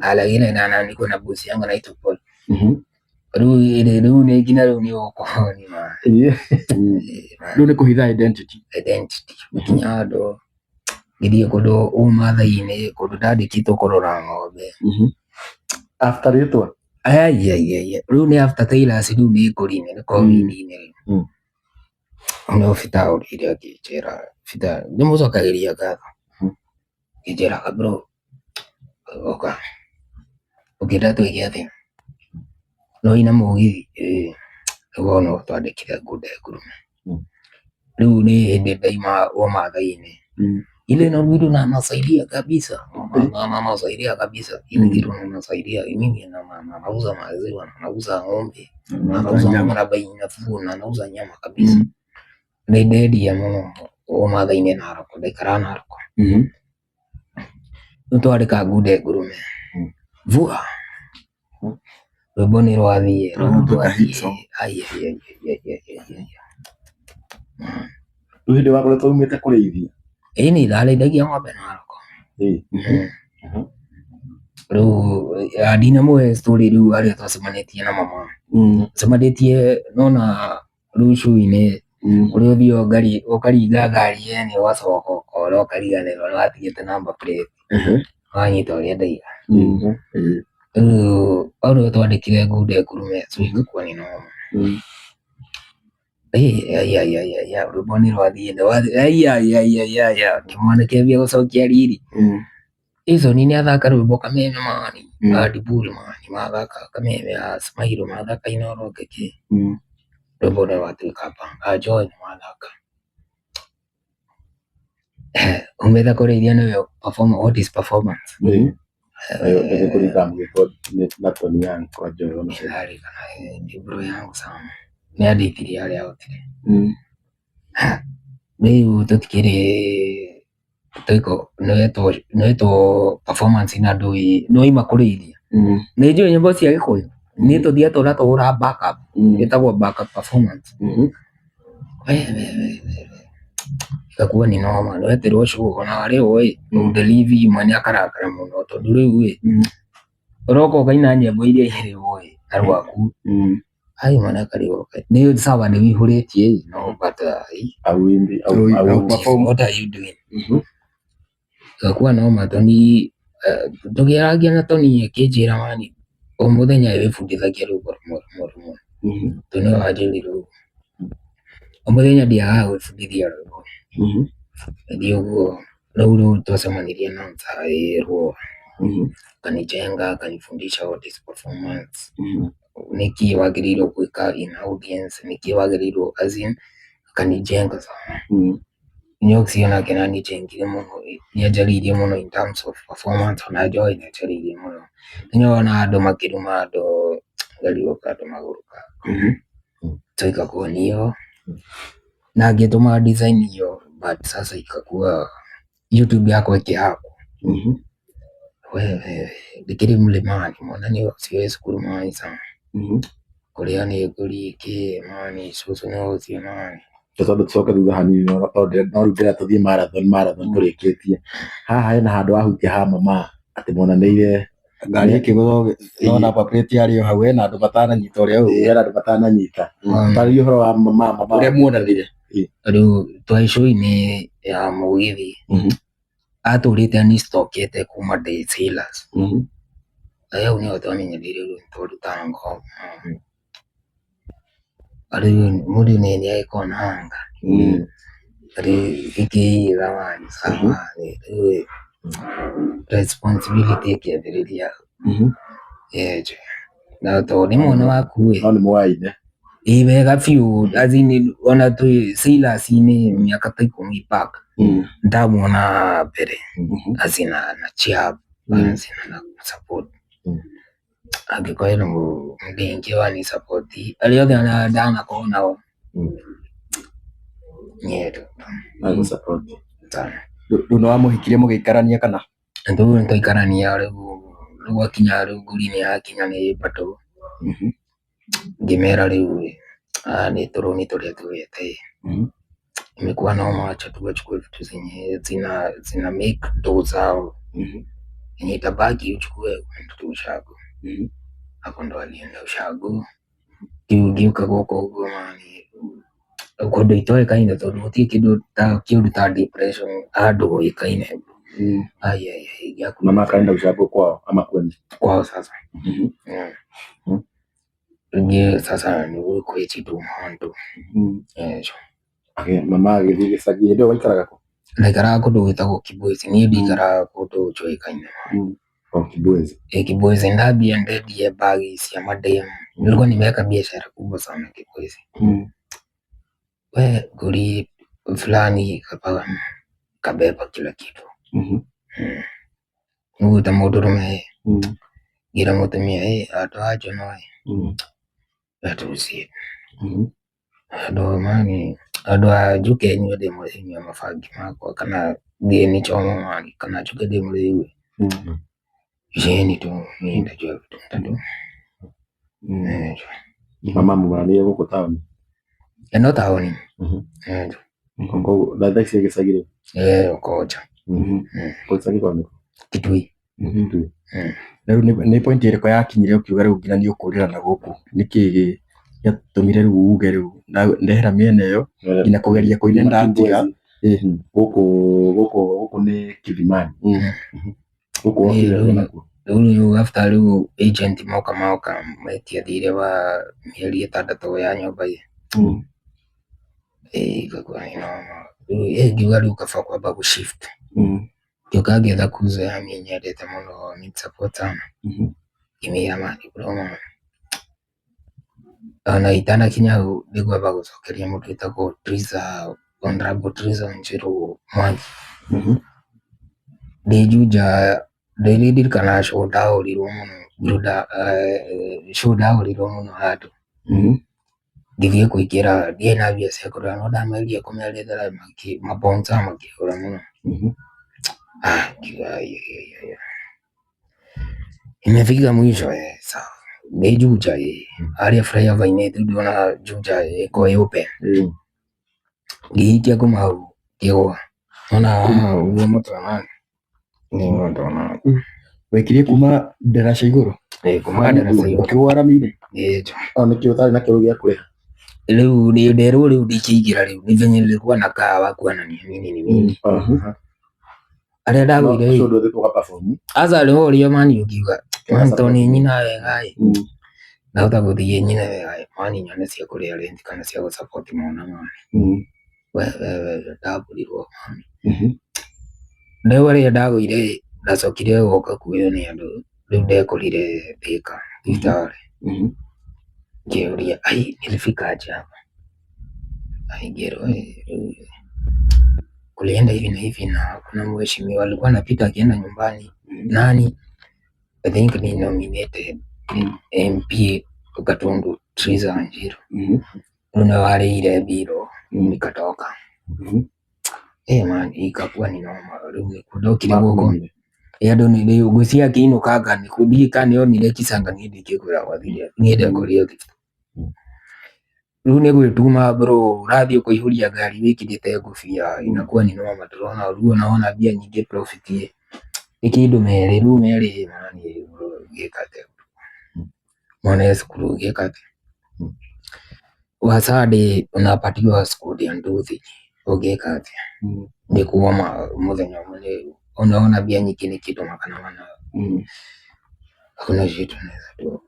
Lakini na niko na bosi yangu anaitwa Paul. Rĩu ile rĩu nĩ nginya rĩu nĩ ũkorwo ni ma Rĩu nĩ kũhitha identity. Identity gũkinya handũ ngĩthiĩ kũndũ ũmathainĩ kũndũ ndandĩkĩtwo kũrora ng'ombe. After rĩtwa. Aiaiaia, rĩu nĩ after Taylors, rĩu nĩ ngũri-inĩ nĩ covid-inĩ rĩu. No bita ũrire akĩnjĩra bita ndĩmũcokagĩria ngatho. Akĩnjĩra, "Bro, ũka ũkĩenda twĩke atĩa no ina mũgithi ĩĩ nĩguo no twandĩkire ngunda ngurume." Rĩu nĩ hĩndĩ ndaima ũmathainĩ ile narudi na nasaidia kabisa, na nasaidia kabisa ile kitu, na nasaidia mimi na nauza maziwa, na nauza ng'ombe, na nauza ng'ombe na bei nafuu, na nauza nyama kabisa. Nĩ ndendia mũno ũmathainĩ Narok, ndaikara Narok. Rĩu twandĩka ngunda ngurume vua rwĩmbo nĩ rwathiĩ, rwĩmbo Rwatuĩka hit rwathiĩ song. Ai, ai, ai, ai, ai, ai, ai, ai. Rĩu hĩndĩ wakoretwo umĩte kũrĩithia. Ĩĩ nĩ ndarĩithagia ng'ombe Narok. Rĩu ndinamũhe story rĩu harĩa twacemanĩtie na mama, cemanĩtie nona rĩu cui-inĩ kũrĩa ũthiaga ũkaringa ngari yene ũgacoka ũkora ũkariganĩrwo nĩ watigĩte number plate. Wanyita ũrĩa ndaiga. Rĩu hau nĩho twandĩkire ngunda ngurume, so ikakuwa ni noma. Ai ai ai ai ai ai, rwĩmbo nĩ rwathiĩ nĩ rwathiĩ, ai ai ai ai ai ai, kĩmwana mbia gũcokia riri. Jason nĩ athaka rwĩmbo kameme mani, Adiburi mani mathaka kameme, a Smile mathaka Inooro kĩkĩ. Rwĩmbo nĩ rwatuĩka bang, a Joy nĩ mathaka. Umĩte kũrĩithia nĩwe perform, what is performance? Kũringa mũgĩko na Tony Young kwa Joy ona. Ndarĩ kana nĩ bro yangu sana. Nĩ andeithirie harĩa ahotire. Rĩu tũtikĩrĩ tũiko nĩwetwo performance na ndũĩ nĩwaima kũrĩithia. Nĩ njũĩ nyĩmbo cia Gĩkũyũ. Nĩ tũthiaga tũratũra backup, ĩtagwo backup performance. We we we we we. Ĩgakuwa ni noma, nĩweterwo show ona rĩu ĩ ũndelivi mwene akarakara mũno tondũ rĩu ĩ ũroka ũkaina nyĩmbo iria irĩrwo ĩ na rwaku. Ai mwana akarigwo nĩ sawa nĩ wĩihũrĩtie ĩ no but Auimbi au Au- au perform. What are you doing? Gakuwa noma Tony, tũkĩarangia na Tony akĩnjĩra mani o mũthenya wĩbundithagia rwĩmbo rũmwe rũmwe rũmwe. Tony wanjĩrire ũguo. O mũthenya ndiagaga gwĩbundithia rwĩmbo. Thiĩ ũguo rĩu rĩu twacemanirie na Nsaĩ Rũa, akanijenga, akanifundisha what is performance, nĩkĩ wagĩrĩirwo gwĩka in audience, nĩkĩ wagĩrĩirwo, as in akanijenga sana. Nyoxi onake nĩanijengire mũno, nĩanjarĩirie mũno in terms of performance, ona Joy nĩanjarĩirie mũno. Nĩnyona andũ makĩruma andũ ngarigwo ka andũ magũrũka. So ikakuwa ni hiyo na ngĩtũma design hiyo, but sasa ikakuwa YouTube yakwa ĩkĩhakwo. Wewe ndĩkĩrĩ mlimani mwana nĩ ũcio cukuru mani sana kũrĩa nĩ ngũri kĩ mani cũcũ nĩ ũcio mani. Tondũ tũcoke thutha hanini no tondũ no rĩu ndĩrenda tũthiĩ marathon marathon tũrĩkĩtie haha hena handũ wahutia ha mama atĩ monanĩire Ngari ĩkĩgũthwo no number plate yarĩ o hau, hena andũ matananyita ũrĩa ũguo. Hena andũ matananyita. Tarĩria ũhoro wa mama mama. Ũrĩa muonanire. Rĩu twarĩ show-inĩ ya mũgithi, atũrĩte anistokete kuma ndĩ Sailors. Hau nĩho twamenyanire, rĩu twarutaga ngoma. Rĩu mũndũ nĩ agĩkoragwo na anga rĩu ĩkĩiga mani sawa, rĩu responsibility ĩkĩambĩrĩria na tondũ nĩ mwana waku ĩ. No nĩ mwaine. Ĩ wega biũ, as in ona twĩ Sailors-inĩ mĩaka ta 10 back ndamuona mbere as in na cheer up, as in na support. Angĩkorwo hena mũndũ ũngĩ wani support arĩa othe ndanakorwo nao nyendo Agũ support. Sana. Rĩu nĩ wamũhikirie mũgĩikarania kana? Rĩu nĩtwaikarania, rĩu gwakinya rĩu ngũri nĩ yakinya nĩ bado ngĩmera rĩu Ah, nĩ tũrũni tũrĩa tũgĩte imekuwa noma, wacha tu wachukue vitu zenye zina make do zao yenye itabaki uchukue uende tu ushago. Hapo ndo alienda ushago ngĩũka gũkũ ũguo mani kũndũ itoĩkaine tondũ gũtirĩ kĩndũ ta kĩũndũ ta depression handũ ũĩkaine. Ai ai ai gĩaku Mama akaenda ushago kwao ama kwenu? Kwao sasa. Rĩngĩ sasa nĩ gwĩkĩtwo handũ. Mama agĩthiĩ gĩcagi hĩndĩ ĩyo waikaraga kũ? Ndaikaraga kũndũ gwĩtagwo Kibwezi, niĩ ndikaraga kũndũ njũĩkaine. O Kibwezi. Eh, Kibwezi ndambia ndendie bagi cia mademu. Nilikuwa nimeweka biashara kubwa sana Kibwezi. We guri fulani kapa kabeba kila kitu. Nĩguo ta mũndũrũme ngira mũtumia andũ a njono atucie andũ mani andũ a njuke nyue ndĩmũrĩhi mabangi makwa kana thiĩ nichome mani kana njuke ndĩmũrĩhi isheni tu niĩ ndajua vitu tatu. Mama mũmaranĩire gũkũ taũni? Ĩno taũni. Koguo na thaa ici gĩcagi rĩ? Eh, Okocha. Gĩcagi kwao nĩ kũ? Kitui. Kitui. Rĩu nĩ point ĩrĩkũ yakinyire ũkiuga rĩu nginya nĩ ũkũrĩra na gũkũ nĩkĩ gĩatũmire rĩu uge rĩu ndehera mĩena ĩyo nginya kũgeria kũina ndatiga? Gũkũ gũkũ gũkũ nĩ Kithimani. Gũkũ wokire nakuo? Rĩu after rĩu agent moka metia thirĩ wa mĩeri 6 ya nyũmba ĩ ĩgakuwa nĩ noma. Rĩu ngiuga rĩu kaba kwamba gũ shift. Ngĩũka ngĩetha kuzo ya niĩ nyendete mũno ni support sana. Ngĩmĩra mani bro man. Ona itanakinya hau nĩ ngwamba gũcokeria mũndũ wĩtagwo Triza, Honorable Triza Njiru Mwangi. Ndĩ Juja ndirikanaga show ndahũrirwo mũno show ndahũrirwo mũno handũ. Ngĩthiĩ kũingĩra ndiarĩ na mbia cia kũrĩha no ndamageria kũmerethera mabonsa makĩhũra mũno. Ah, ngiuga imefika mwisho sawa. Ndĩ Juja harĩa flyover-inĩ ndĩrona Juja ĩko ĩ open. Ngĩhikia kuma hau ngĩgũa. Nona ũguo mũtwe mani nĩ Waikirie kuma ndaraca igũrũ? Kuma ndaraca igũrũ. Ũkĩgũa rami-inĩ? Ĩĩ. O nĩkĩo ũtarĩ na kĩndũ gĩa kũrĩha? Rĩu nĩ nderwo rĩu ndikĩingĩra rĩu nĩ venye nilikuwa nakaa wakuonania nini ni nini. Arĩa ndagũire Ũcio ndũthiĩ ũga perform. Aca rĩu ũrĩa mani ũngiuga mani tondũ nĩ nyina wega ĩ ndahota gũthiĩ nyine wega ĩ mani nyone cia kũrĩa rent kana cia gũ support mwana mani. We we we ndambũrirwo mani. Rĩu arĩa ndagũire ĩ ndacokire gũka kuoywo nĩ andũ rĩu ndekorire Thika thibitarĩ. Ngĩũria ai nilifika aje hapa? Ai ngĩrwo rĩu kulienda hivi na hivi na kuna mheshimiwa alikuwa anapita akienda nyumbani nani I think ni nominated MP Gatundu Triza Wanjiru. Rĩu nĩwe warĩhire mbirũ nikatoka. Man ikakuwa ni noma rĩu nĩkuo ndokire gũkũ. Andũ nĩ rĩu ngwĩciria akĩinũkanga nĩkuo ndiũĩ kana nĩonire Kisanga niĩ ndingĩkwĩra gwathire niĩ ndekorire thibitarĩ. Rĩu nĩ gwĩtuma bro ũrathiĩ ũkaihũria ngari wĩkĩrĩte ngũbia inakuwa ni noma ndĩrona rĩu ona mbia nyingĩ profit ĩ nĩ kĩndũ merĩ rĩu merĩ mani ngĩka atĩa mwana e cukuru ngĩka atĩa. Wasadi unapatiwa squad ya nduthi ũngĩka atĩa nĩ kuoma mũthenya ũmwe nĩ unaona mbia nyingĩ nĩ kĩndũ 400. Hakuna kitu naweza tu.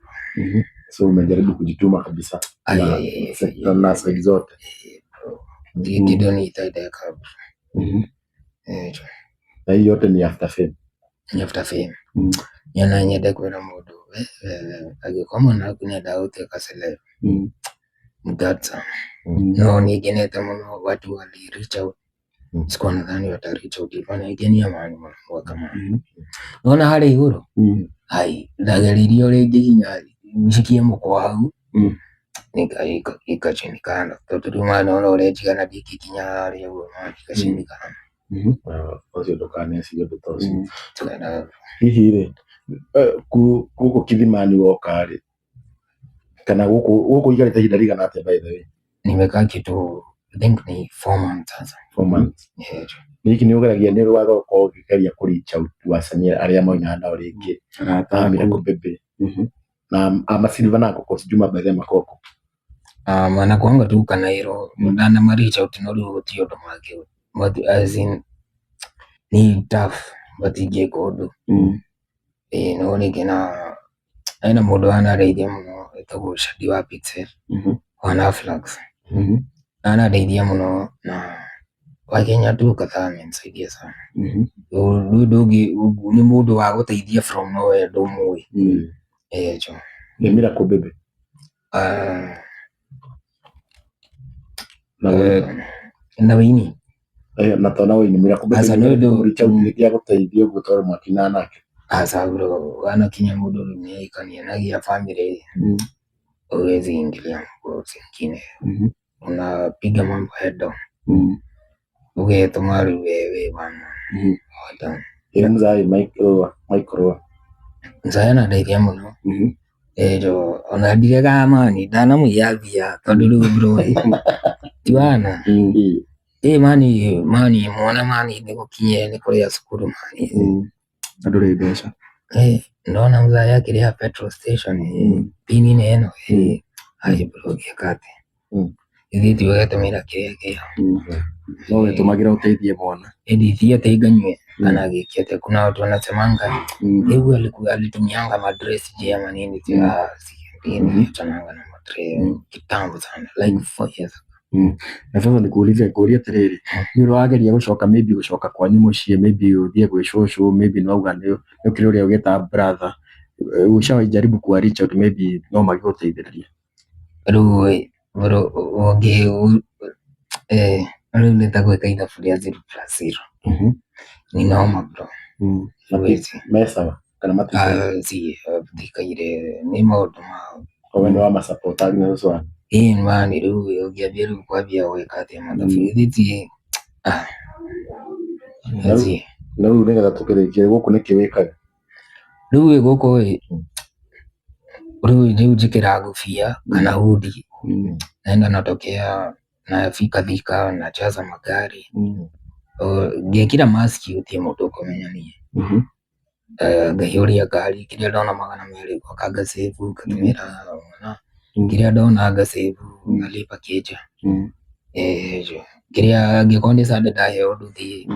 So umejaribu kujituma kabisa na side zote. Kitu ni itaideka. Na hii yote ni after fame. Ni after fame. Nyona nyende kwĩra mũndũ angĩkorwo mwana waku nĩendaga gũtuĩka celeb mgatsa. No nĩngenete mũno watu wali reach out. Sikuwa nadhani wata reach out hivyo nĩngenia mani mũno mwaka mani. Nona harĩa igũrũ ai ndageririe ũrĩa ingĩhinya njikie mũkwa hau ikashindikana tondũ rĩu mani ona ũrĩa njigana ndingĩkinya harĩa ũguo mani ikashindikana. Ũcio ndũkanecirie ũndũ ta ũcio. Hihi rĩ gũkũ Kithimani woka rĩ Kana gũkũ ũikarĩte ihinda rĩigana atĩa by the way? Nimekaa kitu I think ni 4 months sasa. 4 months. Yeah. Nĩkĩ nĩ ũgeragia nĩ waga gũkorwo ũkĩgeria kũ reach out wasanii arĩa moinaga nao rĩngĩ Arata a aku. Miracle Baby na a Masilva na Ngũkũ Juma by the Makoko? Wanakuanga tu Kanairo ndana ma reach out no rĩu gũtirĩ ũndũ mangĩ but as in ni tough matingĩka ũndũ. Ĩĩ no rĩngĩ na hena mũndũ wanandeithia mũno etagwo Shadi wa Pixel wa Naflax, anandeithia mũno na Wakenya tu kadhaa amenisaidia sana. Rĩu ndũngĩ nĩ mũndũ wa gũteithia from nowhere ndũmũĩ. Ĩĩ jo. Nĩ Miracle Baby na Na wĩini. Na tona wĩini Miracle Baby. Aca, nĩ ũndũ- Reach out rĩngĩ agũteithie ũguo tondũ mwakinaga nake? Aca bro, wanakinya mũndũ rĩu nĩahikania nagia family, huwezi ingilia mambo zingine, unapiga mambo head on, ugetũma rĩu wewe bana head on. Ĩ mzai Michael Michael? Mzaya anandeithia mũno. Ĩjo ona ndiregaga mani ndanamũiya mbia tondũ rĩu bro ti wana ĩ mani mani mwana mani nĩgũkinye nĩ kũrĩa cukuru mani. Na ndũrĩ mbeca. Ndona mzaya akĩrĩha petrol station pini-inĩ ĩno ĩ ai bro ngĩka atĩa? Ithuĩ ti ũgetũmĩra kĩrĩa kĩho. No wetũmagĩra ũteithie mwana. Ĩndĩ thiĩte nganyue kana gĩke atĩa? Kuna watu wanasemanga hebu alitumianga madress sijui ama nini, niliachananga na madre kitambo sana, like 4 years. Na sasa nikuulize ngũrie atĩrĩrĩ, nĩ ũrĩ wageria gũcoka maybe gũcoka kwanyu mũciĩ, maybe ũthiĩ gwĩ cũcũ, maybe nĩ wauga nĩ ũkĩrĩ ũrĩa ũgĩta brother, ushawahi jaribu kuwa reach out, maybe no magĩgũteithĩrĩrie? Rĩu bro ũngĩ rĩu nĩ ta gwĩka ithabu rĩa 0 plus 0, ni noma bro. Huwezi. Mesawa kana matikara? Ah, si thikaire nĩ maũndũ ma Kowe nĩ wa masapota nginya cũcũ wanyu? Ĩĩ mani rĩu ũngĩambia rĩu kwambia gwĩka atĩa mathabu githĩ ti ah Na rĩu nĩgetha tũkĩrĩkie, gũkũ nĩkĩ wĩkaga? Rĩu ĩ gũkũ ĩ rĩu njĩkĩraga ngũbia kana hoodie, naenda natokea nafika Thika najaza magari, ngĩkĩra mask gũtirĩ mũndũ ũkũmenya niĩ. Ngaihũria ngari, kĩrĩa ndona 200 ngoka ngasave, ngatũmĩra mwana, kĩrĩa ndona ngasave, ngalipa keja. Kĩrĩa angĩkorwo nĩ Sunday ndaheo nduthi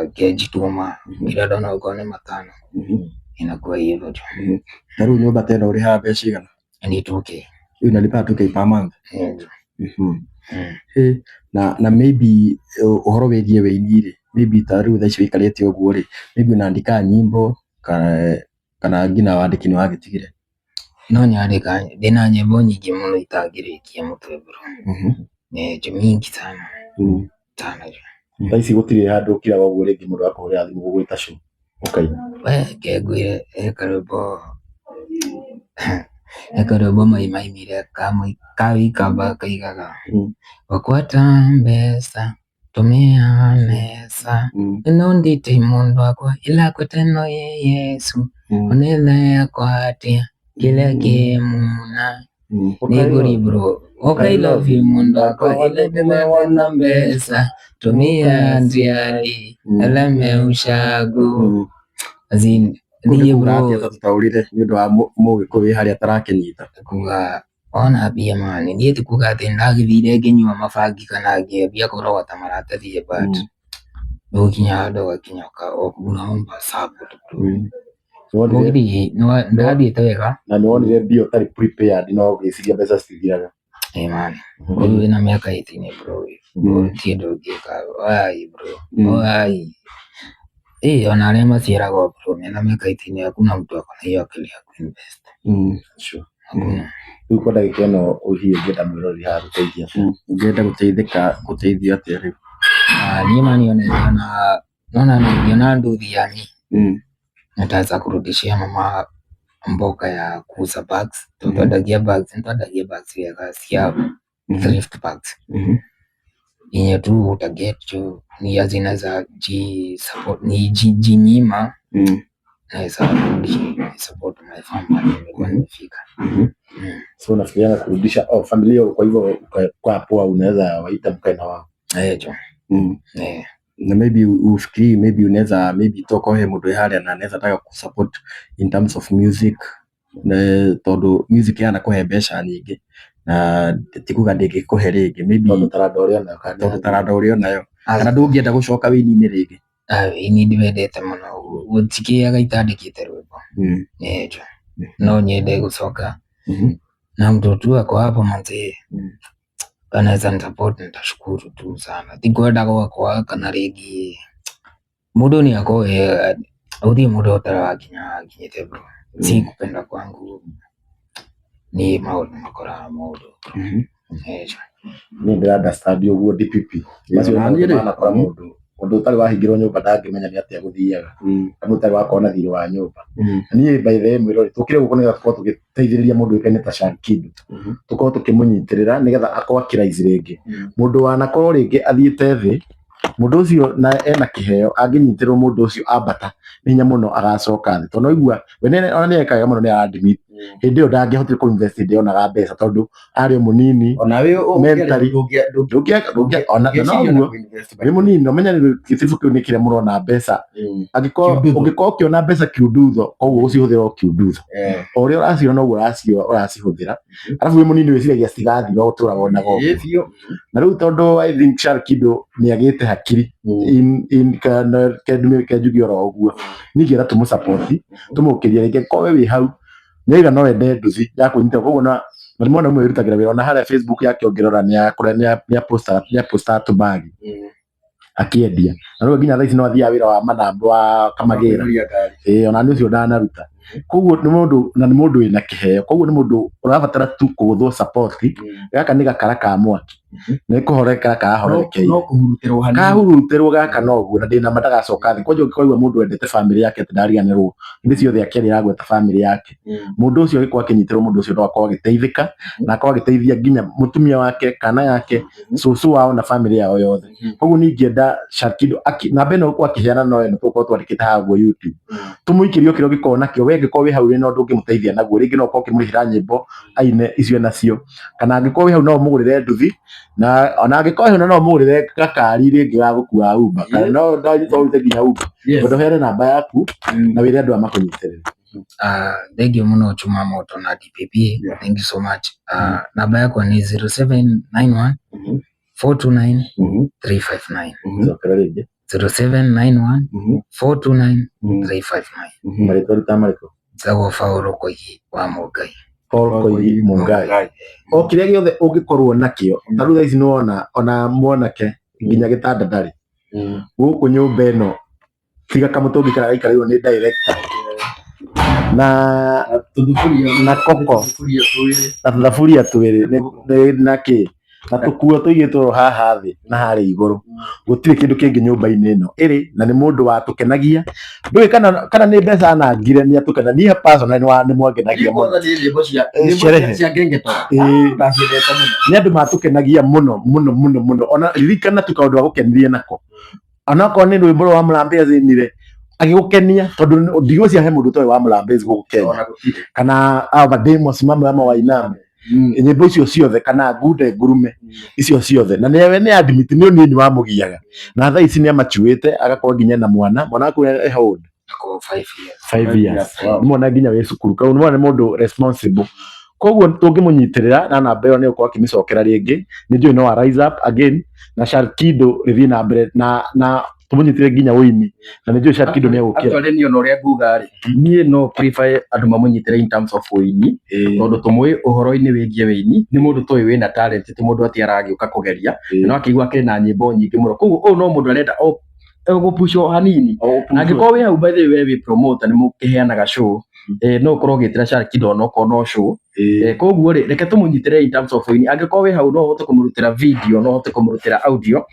ngejituma, kĩrĩa ndona okorwo nĩ 500 inakuwa hivyo tu. Na rĩu nyũmba ta ĩno ũrĩhaga mbeca cigana? Ni 2K. Unalipa 2K per month? Mm. Na maybe ũhoro wĩgiĩ wĩini rĩ, maybe ta rĩu thaa ici wĩikarĩte ũguo rĩ, maybe unaandika nyimbo kana nginya wandĩki nĩ wagĩtigire? No nyandĩka, ndĩna nyĩmbo nyingĩ mũno itangĩrĩkia mũtwe bro. Nĩ mingi sana sana jo. Thaa ici gũtirĩ handũ ũkiraga ũguo rĩngĩ mũndũ akũhũrĩra thimũ gũgwĩta show ũkaina? We ke ngwĩre he karwĩmbo maimaimire ka Wikamba kaigaga wakwata mbeca tumia mesa ĩno nditi mũndũ wakwa ila kweteno ye Yesu onethe kwatia kĩrĩa kĩmuna nĩngũri bro ũkailovi mũndũ wakwa ila ndĩmewona mbeca tumia njiari alame ushago. As in niĩ Kuga bro atĩa tũtaũrĩre nĩ ũndũ wa mũgĩkũyũ wĩ harĩa atarakĩnyita? Kuga ona mbia mani niĩ ti kuga atĩ ndagĩthire ngĩnyua mabangi kana ngĩambia kũrogota maratathi, but nĩgũkinya handũ ũgakinya unaomba support bro. Mũgithi ndathiĩte wega. Na nĩ wonire mbia ũtarĩ prepared no ũgĩciria mbeca citithiraga. Ĩ mani rĩu wĩna mĩaka 18 bro, gũtirĩ ũndũ ũngĩka ai bro ai ĩ ona arĩa maciaragwo bro mena mĩaka 18 hakuna mtu ako na hiyo akili ya kuinvest. Sure. Hakuna. Rĩu kwa ndagĩka ĩno hihi ũngĩenda mwĩroreri haha gũteithia? Ũngĩenda gũteithĩka gũteithio atĩa rĩu? Ah, niĩ mani ona naona ningiona nduthi yani nataweza kurudishia mama mboka ya kuuza bags. Twendagia bags, nitwendagia bags wega cia thrift bags yenye tu utaget tu ni zinaweza ji support ni jinyima naweza rudi support my family nimekuwa nimefika. So unafikirianga kurudisha oh, familia kwa hivyo kwa poa unaweza waita mkae na wao. Eh jo. Eh. Na maybe ufikiri maybe unaweza maybe toka he mundu haria na anaweza taka kusupport in terms of music na tondu music yana kuhe mbeca nyingĩ na tikuga ndĩngĩkũhe rĩngĩ maybe Tondu taranda ũrĩa nayo kana tondu taranda ũrĩa nayo kana ndũngĩenda gũcoka wĩini-inĩ rĩngĩ. Wĩini ndiwendete mũno, gũtikĩaga itandĩkĩte rwĩmbo. Eh jo. No nyende gũcoka na mtu tu ako hapo manze anaweza nisupport, nitashukuru tu sana. Ti kwenda gwakwa kana rĩngĩ mũndũ nĩ akorwo gũtirĩ mũndũ ũtarĩ wakinya nginyĩte bro. Si kupenda kwangu, ni maũndũ makoraga mũndũ. Eh jo. Niĩ ndĩra understand ũguo DPP. Macio Na nĩ niĩ maũndũ rĩ, manakora mũndũ mũndũ ũtarĩ wahingĩrwo nyũmba ndangĩmenya nĩ atĩa gũthiaga kana ũtarĩ wakorwo na thirĩ wa nyũmba. Niĩ by the way mwĩrori tũkire gũkũ nĩgetha tũkorwo tũgĩteithĩrĩria mũndũ ũĩkaine ta Shalkido, tũkorwo tũkĩmũnyitĩrĩra nĩgetha akorwo akĩraise rĩngĩ. Mũndũ wanakorwo rĩngĩ athiĩte thĩ, mũndũ ũcio na ena kĩheo angĩnyitĩrwo mũndũ ũcio ambata nĩ hinya mũno agacoka thĩ, tondũ noigua we ona nĩ ekaga mũno nĩ ara-admit hĩndĩ ĩyo ndangĩahotire kũ invest hĩndĩ ĩyo onaga mbeca tondũ arĩ o mũnini Ona we mentally ona noguo wĩ mũnini ũmenye gĩtiribũ kĩu nĩ kĩrĩa mũrona mbeca. Angĩkorwo Kiundutho. ũngĩkorwo ũkĩona mbeca kiundutho, koguo ũcihũthĩra o kiundutho, o ũrĩa ũraciona noguo ũracihũthĩra. Arabu wĩ mũnini wĩciragia citigathira ũtũraga onaga ũguo. Biũ. Na rĩu tondũ I think Shalkido nĩ agĩte hakiri in kana kenjuge oro ũguo, niĩ ingĩenda tũmũ-support tũmũkĩrie rĩngĩ. Korwo we wĩ hau nĩaiga no ende nduthi ya kwĩnyitĩrĩra, koguo na nĩ mwana ũmwe wĩrutagĩra wĩra ona harĩa Facebook yake ũngĩrora nĩ apostaga tũbagi akĩendia, na rĩu nginya thaa ici no athiaga wĩra wa manamba wa kamagĩra, ĩĩ ona nĩ ũcio ndanaruta. Koguo nĩ mũndũ na nĩ mũndũ wĩna kĩheo, koguo nĩ mũndũ ũrabatara tu kũgũthwo support. Gaka nĩ gakara ka mwaki, nĩ kũhorekera karahorekeire, No kũhurutĩrwo hanini. Kahurutĩrwo gaka noguo, na ndĩna ma ndagacoka thĩ. Kwanja ũngĩkorwo mũndũ wendete famĩlĩ yake atĩ ndariganĩrwo hĩndĩ ciothe akĩaria aragweta famĩlĩ yake, mũndũ ũcio agĩkorwo akĩnyitĩrwo, mũndũ ũcio no akorwo agĩteithĩka na akorwo agĩteithia nginya mũtumia wake, kana yake, cũcũ wao na famĩlĩ yao yothe. Koguo niĩ ingĩenda Shalkido namba ĩno ũgũkorwo akĩheana no ĩno tũgũkorwo twandĩkĩte haha ũguo YouTube, tũmũikĩrie o kĩrĩa ũngĩkorwo nakĩo. We angĩkorwo wĩ hau wĩna ũndũ ũngĩmũteithia naguo, rĩngĩ no ũkorwo ũkĩmũrĩhĩra nyĩmbo aine icio nacio, kana angĩkorwo wĩ hau no ũmũgũrĩre nduthi, na ona angĩkorwo wĩ hau no ũmũgũrĩre gakari rĩngĩ ga gũkua Uber, kana no no ũrute nginya Uber. Ũndũ ũheane namba yaku na wĩre andũ aya makũnyitĩrĩre. Thank you mũno Chuma Moto na DPP. Thank you so much. Namba yakwa nĩ 0791 429 359. Cokera rĩngĩ. 0791 429 359. Marĩtwa ruta marĩkũ? Njĩtagwo Paul Koigi wa Mũngai. Paul Koigi Mũngai. O kĩrĩa gĩothe ũngĩkorwo nakĩo, ta rĩu thaa ici nĩwona ona mwanake nginya gĩtanda ndarĩ gũkũ nyũmba ĩno, tiga kamũtũngi karĩa gaikarĩirwo nĩ director na na koko na tũthaburia twĩrĩ na kĩ na tũkuo tũigĩtwo haha thĩ na harĩa igũrũ, gũtirĩ kĩndũ kĩngĩ nyũmba-inĩ ĩno ĩrĩ. Na nĩ mũndũ watũkenagia, ndũĩ kana nĩ mbeca anangire, nĩ atũkenagia. Niĩ personally nĩ mwangenagia mũno. Sherehe. Cia ngengetoro. Ĩĩ. Ndaciendete mũno. Nĩ andũ matũkenagia mũno mũno mũno mũno. Ona ririkana tu kaũndũ gagũkenirie nako, onakorwo nĩ rwĩmbo rwa Mlambezi ainire agĩgũkenia, tondũ ndigwĩciria he mũndũ ũtoĩ wa Mlambezi gũkũ Kenya. Ona gũtirĩ. Kana Abademo simama ama wainame, nyĩmbo icio ciothe, kana ngunde ngurume icio ciothe, na nĩwe nĩ admit nĩ ũnini wamũgiaga, na thaa ici nĩ amachuĩte agakorwo nginya na mwana waku e how old? Ako 5 years. 5 years. Nĩ mwana nginya wĩ cukuru, koguo nĩ mwana nĩ mũndũ responsible, koguo tũngĩmũnyitĩrĩra na namba ĩyo nĩ ũkorwo akĩmĩcokera rĩngĩ, nĩ njũĩ no a rise up again na Shalkido rĩthiĩ na mbere na tũmũnyitĩrĩre nginya ũini, na nĩ njũĩ Shalkido nĩ egũkĩra. Actually niĩ ona ũrĩa nguga rĩ, niĩ no prefer andũ mamũnyitĩre in terms of ũini, tondũ tũmũĩ ũhoro-inĩ wĩgiĩ wĩini nĩ mũndũ tũĩ wĩna talent, ti mũndũ atĩ aragĩũka kũgeria, no akĩigua akĩrĩ na nyĩmbo nyingĩ mũno, koguo ũyũ no mũndũ arenda o gũpushwo hanini. Na angĩkorwo wĩ hau by the way wĩ promoter nĩ mũkĩheanaga show, no ũkorwo ũgĩtĩra Shalkido onokorwo no show. Koguo rĩ, reke tũmũnyitĩre in terms of ũini. Angĩkorwo wĩ hau no ũhote kũmũrutĩra video, no ũhote kũmũrutĩra audio,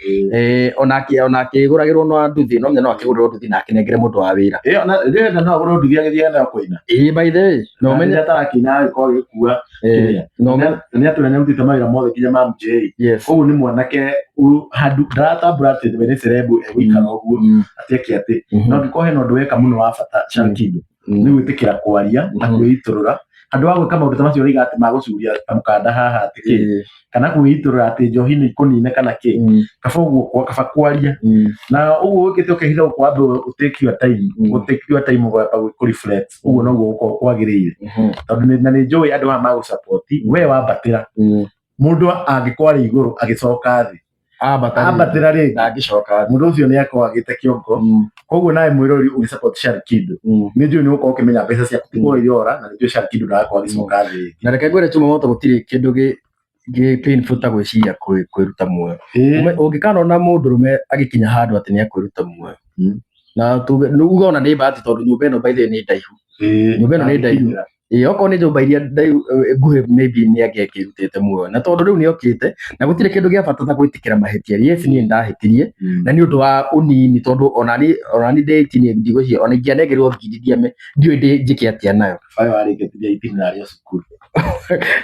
ona akĩgũragĩrwo na nduthi, no nginya no akĩgũrĩrwo nduthi na akĩnengere mũndũ wa wĩra. Ĩyo na ndĩrenda no agũrwo nduthi agĩthiĩ nayo kũina. Ĩĩ, by the way, no ũmenye atarakĩina agĩkorwo agĩkua kĩrĩa. No ũmenye nĩ atũra nĩarutĩte mawĩra mothe nginya ma MJ. Koguo nĩ mwanake handũ ndaratambũra atĩ we nĩ celeb egũikara ũguo atĩ eke atĩ, no angĩkorwo hena ũndũ weka mũno wa bata Shalkido, nĩ gwĩtĩkĩra kwaria na kwĩitũrũra. Handũ wa gwĩka maũndũ ta macio ũroiga atĩ magũcuria ta mũkanda haha atĩ kĩ kana kwĩitũrũra atĩ njohi nĩ ikũnine kana kĩ, kaba ũguo kaba kwaria na ũguo wĩkĩte ũkehitha gũkũ wambe ũ take your time, ũ take your time ũgamba kũ reflect, ũguo noguo gũkorwo kwagĩrĩire, tondũ na nĩ njũĩ andũ aya magũ support we wambatĩra. Mũndũ angĩkorwo arĩ igũrũ agĩcoka thĩ, ambatĩra rĩngĩ ndangĩcoka. Mũndũ ũcio nĩ akorwo agĩte kĩongo. Koguo nawe mwĩrori ũgĩ support Shalkido, nĩ njũĩ nĩ ũgũkorwo ũkĩmenya mbeca ciaku ti kũra irora, na nĩ njũĩ Shalkido ndagakorwo agĩcoka thĩ rĩngĩ. Na reke ngwĩre, Chuma Moto, gũtirĩ kĩndũ gĩ painful ta gwĩciria kwĩruta muoyo. Ũngĩkanona mũndũrũme agĩkinya handũ atĩ nĩ akwĩruta muoyo, na tuge uge ona nĩ bahati, tondũ nyũmba ĩno by the way nĩ ndaihu. Nyũmba ĩno nĩ ndaihu. Ĩĩ, okorwo nĩ nyũmba iria ndaihu, nguhĩ, maybe nĩ angĩakĩrutĩte muoyo, na tondũ rĩu nĩ okĩte na gũtirĩ kĩndũ gĩa bata ta gwĩtĩkĩra mahĩtia. Yes, niĩ ndahĩtirie na nĩ ũndũ wa ũnini, tondũ onani ndĩ 18, ndigwĩciria ona ingĩanengerwo ngiri ndiame ndiũĩ ndĩ njĩke atĩa nayo. Bayo warĩkĩtirie itinerary cukuru.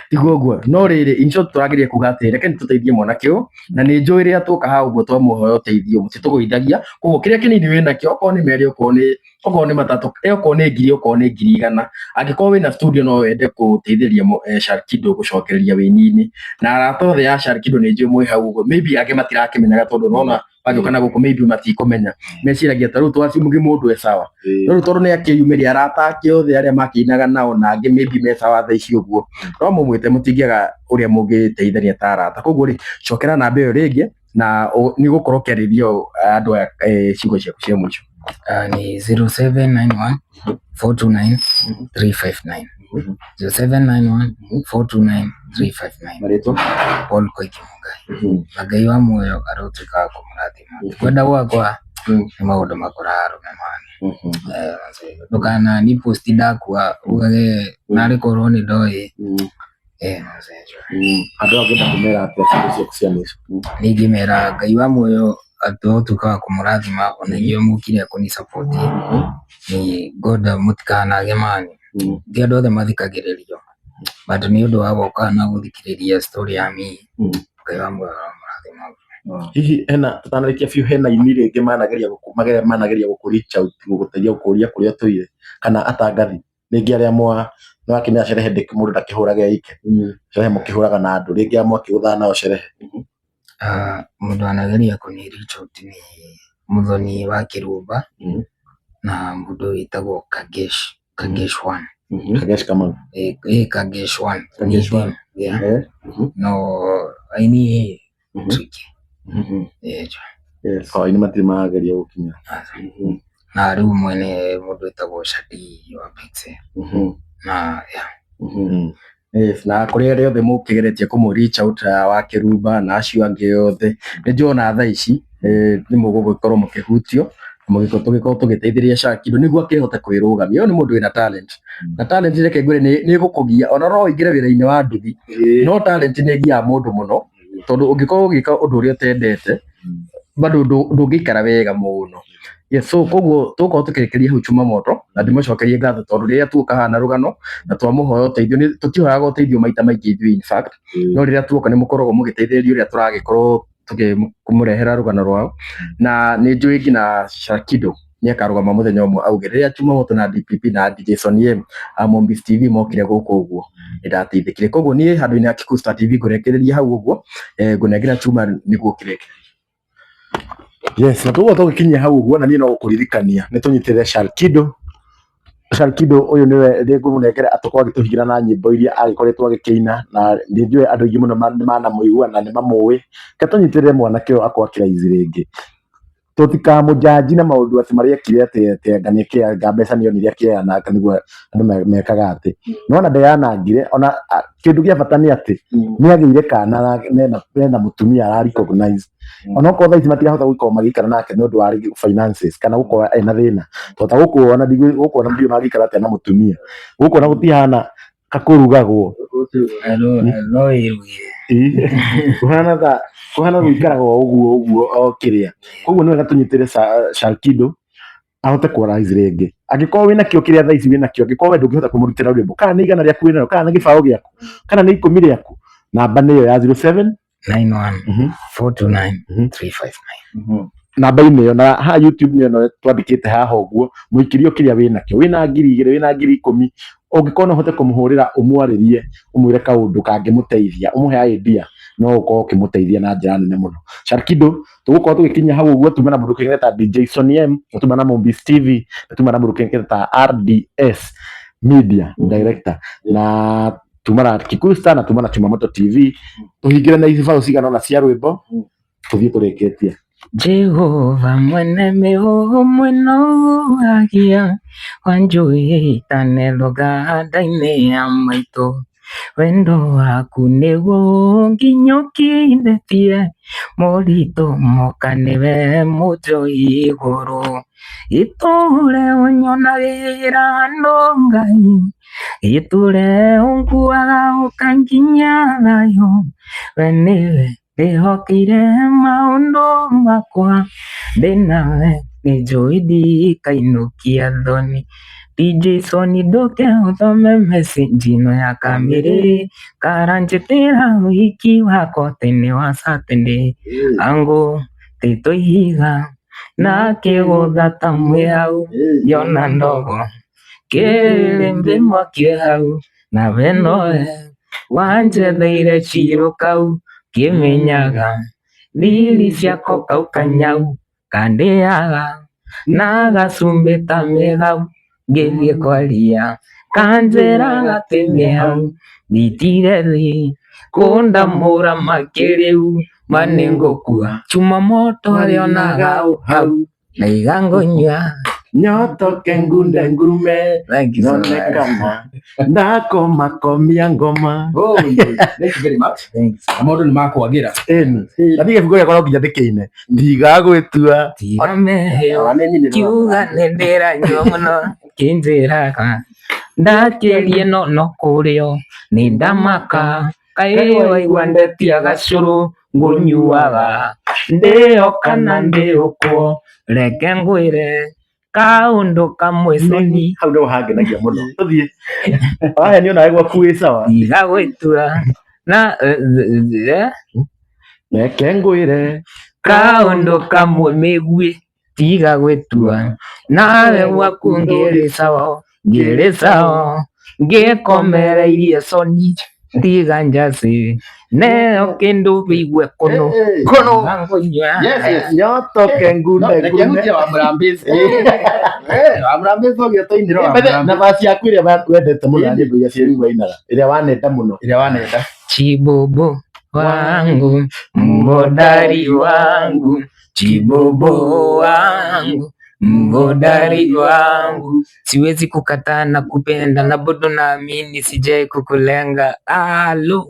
Tiguo ũguo? No rĩrĩ, in short, tũrageria kuga atĩ reke nĩ tũteithie mwanake ũyũ, na nĩ njũĩ rĩrĩa tũka haha ũguo twamũhoya ũteithio mũtitũgũithagia. Koguo kĩrĩa kĩnini wĩ nakĩo, okorwo nĩ merĩ, okorwo nĩ matatũ, okorwo nĩ ngiri, okorwo nĩ 100,000, angĩkorwo wĩna studio no wende gũteithĩrĩria Shalkido gũcokereria wĩini-inĩ, na arata othe a Shalkido nĩ njũĩ mwĩ hau ũguo, maybe angĩ matirakĩmenyaga, tondũ nona magĩũka na gũkũ maybe matikũmenya, meciragia ta rĩu twacimugi mũndũ e sawa. No rĩu tondũ nĩ akĩyumĩria, arata ake othe arĩa makĩinaga nao na angĩ maybe me sawa thaa ici ũguo, no mũmwĩte, mũtingĩaga ũrĩa mũngĩteithania ta arata. Koguo rĩ, cokera namba ĩyo rĩngĩ na nĩ ũgũkorwo ũkĩarĩria andũ aya ciugo ciaku cia mũico. Ni 0791 429 359, 0791 429 359. Marĩtwa? Paul Koigi Mungai. Na Ngai wa muoyo arotuĩka wa kũmũrathima. Kwenda gwakwa nĩ maũndũ makoraga arũme mani. Ndũkana ni post ndakua ugage narĩ korwo nĩ ndoĩ. Andũ angĩenda kũmera atĩa ciugo ciaku cia mũico? Ningĩmera Ngai wa muoyo atuĩka wa kũmũrathima, ona inyuĩ mũkire kũni support ni God, mũtikanage mani. Ti andũ othe mathikagĩrĩrio, but nĩ ũndũ wa gũka na gũthikĩrĩria story ya me, Ngai wa muoyo aromũrathima. Hihi hena, tũtanarĩkia biũ, hena aini rĩngĩ manageria gũkũ reach out, gũgũteithia, gũkũria kũrĩa ũtũire, kana atangathi rĩngĩ arĩa mwa nĩ wakĩmenya cerehe mũndũ ndakĩhũraga ike cerehe, mũkĩhũraga na andũ rĩngĩ arĩa mwakĩgũthana nao cerehe? Mũndũ anageria kũni reach out nĩ Mũthoni wa Kĩrũmba na mũndũ wĩtagwo Kagesh, Kagesh One. Kagesh Kamau? Kagesh One. Kagesh One. Yeah. No aini tricky. Oh, aini matirĩ marageria gũkinya? Na rĩu mwene mũndũ wĩtagwo Shadi wa Pixie na yeah. Yes, na kũrĩ arĩa othe mũkĩgeretie kũmũ reach out, wa Kĩrumba na acio angĩ othe, nĩ njũĩ thaa ici nĩ mũgũgĩkorwo mũkĩhutio mũgĩkorwo tũgĩkorwo tũgĩteithĩrĩria Shalkido nĩguo akĩhote kwĩrũgamia. Ũyũ nĩ mũndũ wĩna talent, na talent reke ngwĩre nĩ ĩgũkũgia ona no ũingĩre wĩra-inĩ wa nduthi, no talent nĩ ĩgiaga mũndũ mũno, tondũ ũngĩkorwo ũgĩka ũndũ ũrĩa ũtendete bado ndũngĩikara wega mũno. Yes, so koguo tũgũkorwo tũkĩrĩkĩria hau, Chuma Moto, na ndĩmũcokerie ngatho, tondũ rĩrĩa tuoka haha na rũgano na twamũhoya ũteithio, tũtihoyaga ũteithio maita maingĩ ithuĩ in fact, no rĩrĩa tuoka nĩ mũkoragwo mũgĩteithĩrĩria ũrĩa tũragĩkorwo tũkĩmũrehera rũgano rwao. Na nĩ njũĩ nginya Shalkido nĩ akarũgama mũthenya ũmwe auge rĩrĩa Chuma Moto na DPP na DJ Sonny M a Mombis TV mokire gũkũ ũguo nĩ ndateithĩkire. Koguo niĩ handũ-inĩ ha Kikuyu Star TV ngũrekereria hau ũguo, ngũnengera Chuma nĩguo kĩreke. Yes, na tũguo tũgĩkinyia hau ũguo, na niĩ no gũkũririkania nĩ tũnyitĩrĩre Shalkido. Shalkido ũyũ nĩwe rĩngũmũnengera atũkorwo agĩtũhingĩra na nyĩmbo iria agĩkoretwo agĩkĩina, na nĩ njũĩ andũ aingĩ mũno nĩ manamũigua na nĩ mamũĩ. Reke tũnyitĩrĩre mwanake ũyũ akorwo akĩraizi rĩngĩ, tũtikamũjanji na maũndũ atĩ marĩa ekire, atĩ anga nĩ anga mbeca nĩ onire akĩheana nĩguo andũ mekaga atĩ no ona ndeyanangire. Ona kĩndũ gĩa bata nĩ atĩ nĩ agĩire kana na mena mũtumia ara recognize, onokorwo thaa ici matirahota gũkorwo magĩikara nake nĩ ũndũ wa rĩngĩ finances kana gũkorwo ena thĩna, tondũ ta gũkũ ona gũkũ ona ndiũĩ mangĩikara atĩa na mũtumia gũkũ, ona gũtihana kakũrugagwo. No ĩrugire. Kũhana ta kũhana gũikaraga o ũguo ũguo o kĩrĩa. Koguo nĩ wega tũnyitĩre Shalkido ahote kũ rise rĩngĩ. Angĩkorwo wĩna kĩo kĩrĩa thaa ici wĩna kĩo, angĩkorwo we ndũngĩhota kũmũrutĩra rwĩmbo, kana nĩ 100 rĩaku wĩnarĩo, kana nĩ gĩbaũ gĩaku, kana nĩ 10 rĩaku, namba nĩyo ya 07 91 429 359. Namba-inĩ ĩyo na haha YouTube nĩyo ĩno twandĩkĩte haha ũguo, mũikĩrio kĩrĩa wĩnakĩo, wĩna 2000, wĩna 10,000. Ũngĩkorwo no ũhote kũmũhũrĩra ũmwarĩrie ũmwĩre kaũndũ kangĩmũteithia ũmũhe idea no ũkorwo ũkĩmũteithia na njĩra nene mũno. Shalkido tũgũkorwo tũgĩkinyia hau ũguo tuma na mũndũ kĩngĩ ta DJ Sonny M, tuma na Mombis TV, tuma na mũndũ kĩngĩ ta RDS Media Director na tuma na Kikuyu Star na tuma na Chumamoto TV tũhingĩre na ibaũ cigana ũna cia rwĩmbo tũthiĩ tũrĩkĩtie. Jehova mwene mĩhũmũ ĩno agia wanjũĩtane rũganda-inĩ ya maitũ wendo waku nĩguo ũnginyũkithĩtie moritũ moka nĩwe mũnjoi igũrũ gĩtũre ũnyonagĩra andũ Ngai gĩtũre ũnguaga ũkanginyia thayũ we nĩwe ndĩhokeire maũndũ makwa ndĩnawe nĩnjũĩ ndikainũkia thoni DJ Sony ndũke ũthome message ĩno ya kamĩrĩ karanjĩtĩra ũhiki wakwa tene wa Saturday angũ tĩtwo ihiga na kĩgũtha ta mwĩ hau ngĩona ndogo kĩrĩmbĩ mwaki hau nawe nowe wanjetheire cirũ kau ngĩmenyaga thiri ciako kau kanyau kandĩaga na gacumbĩ ta mĩgau ngĩthiĩ kwaria kanjĩraga atĩ mĩhau nditire thĩ kũndamũra makĩrĩu ma nĩngũkua chuma moto rĩonaga hau na igangũnyua. Nyotoke ngunde ngurume Thank you so much. nonekana ndakomakomia ngoma. Oh, thank you very much. Thanks. Na maũndũ nĩ makwagĩra. Ĩni na niĩ gĩbungo gĩakwa no nginya ndĩkĩine ndigagwĩtua Tiga meheo kiuga nĩ ndĩranyua mũno kĩnjĩraga ndakĩrie no no kũrĩo nĩ ndamaka kaĩ waigua ndetia gacũrũ ngũnyuaga ndĩo kana ndĩũkwo reke ngwĩre kaũndũ kamwe Soni hau nĩho hangenagia mũno tũthiĩ wahenio nawe gwaku wĩ sawa tiga gwĩtua na reke ngwĩre kaũndũ kamwe mĩguĩ tiga gwĩtua nawe gwaku ngĩrĩ sawa ngĩrĩ sawa ngĩkomereirie Soni tiga njacĩ neo kĩndũ wĩigue kũnũ kono ngũnyua Yes, yes. nyotoke ngunde Reke ngurume hutie wa Murambĩzi. Eh, wa Murambĩzi ũgĩtũinĩra wa Bethe, Murambĩzi. na vaci yaku ĩrĩa wendete mũno ya nyĩmbo iria ciĩ wainaga ĩrĩa wanenda mũno Ĩrĩa wanenda. Chibobo wangu mbodari wangu chibobo wangu mbodari wangu siwezi kukataa na kupenda na bado naamini sijai kukulenga alo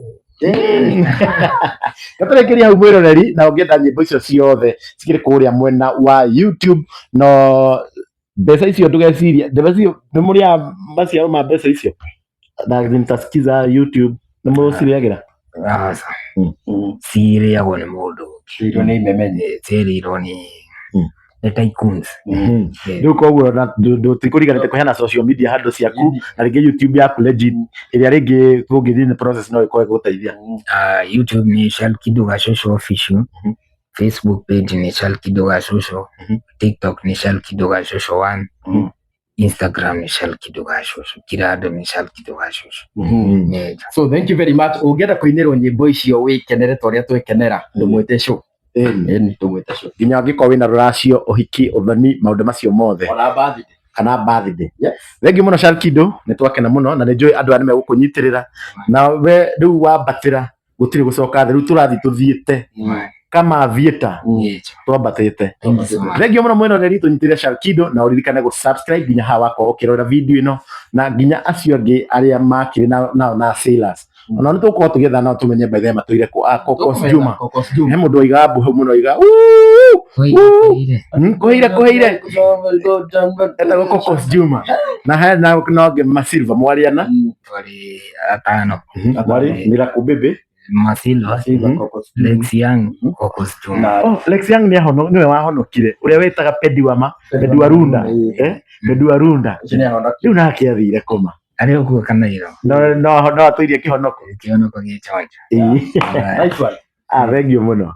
gatũrĩkĩria hau mwĩroreri na ũngĩenda nyĩmbo icio ciothe cikĩrĩ kũrĩa mwena wa YouTube no mbeca icio ndũgecirie mbeca icio nĩ mũrĩaga maciaro ma mbeca icio na nitasikiza YouTube nĩ mũcirĩagĩra Aca, cirĩagwo nĩ mũndũ Cirĩirwo nĩ imemenyi. Cirĩirwo nĩ nĩ tycoons. Rĩu koguo ndũtikũriganĩte kũheana social media handle ciaku na rĩngĩ YouTube yaku legit ĩrĩa rĩngĩ tũngĩthiĩ nĩ process no ĩkorwo ĩgũteithia. YouTube ni Shalkido Gashosho official. Facebook page ni Shalkido Gashosho. TikTok ni Shalkido Gashosho 1. Instagram ni Shalkido Gashosho. Kila handũ ni Shalkido Gashosho. Yeah. So thank you very much. Ũngĩenda kũinĩrwo nyĩmbo icio wĩkenere ta ũrĩa twekenera ndũmwĩte show. Ĩni ndũmwĩte show. Nginya angĩkorwo wĩna rũracio ũhiki ũthoni maũndũ macio mothe Ona birthday. kana birthday. Yes. Thengiũ mũno Shalkido nĩ twakena mũno na nĩ njũĩ andũ aya nĩ megũkũnyitĩrĩra na we rĩu wambatĩra gũtirĩ gũcoka thĩ rĩu tũrathiĩ tũthiĩte kama vieta Yeah. twambatĩte. Thank you so much. Thengiũ mũno mwĩroreri tũnyitĩrĩre Shalkido na ũririkane gũ subscribe nginya haha wakorwo ũkĩrora video ĩno na nginya acio angĩ arĩa makĩrĩ nao na sailors ona nĩ tũgũkorwo tũgĩetha nao tũmenye by the way matũire kũ a Cocos Juma Cocos Juma. he mũndũ oigaga mbu hau mũno oigaga "Uu, Wait, kũheire kũheire etagwo Cocos Juma na he na no Masilva mwariana Twarĩ atano. mwari Miracle Baby Masilva, Cocos Lex Young, Cocos Juma. Oh, Lex Young nĩ ahono nĩwe wahonokire ũrĩa wetaga Pedi wa Pedi wa Runda Pedi wa Runda Ũcio nĩ ahonokire. rĩu nake athire koma Arĩ o kuo Kanairo. no no no atũirie kĩhonoko Kĩhonoko gĩ chonjo. Ĩĩ. Nice one. Ah, thengiũ mũno.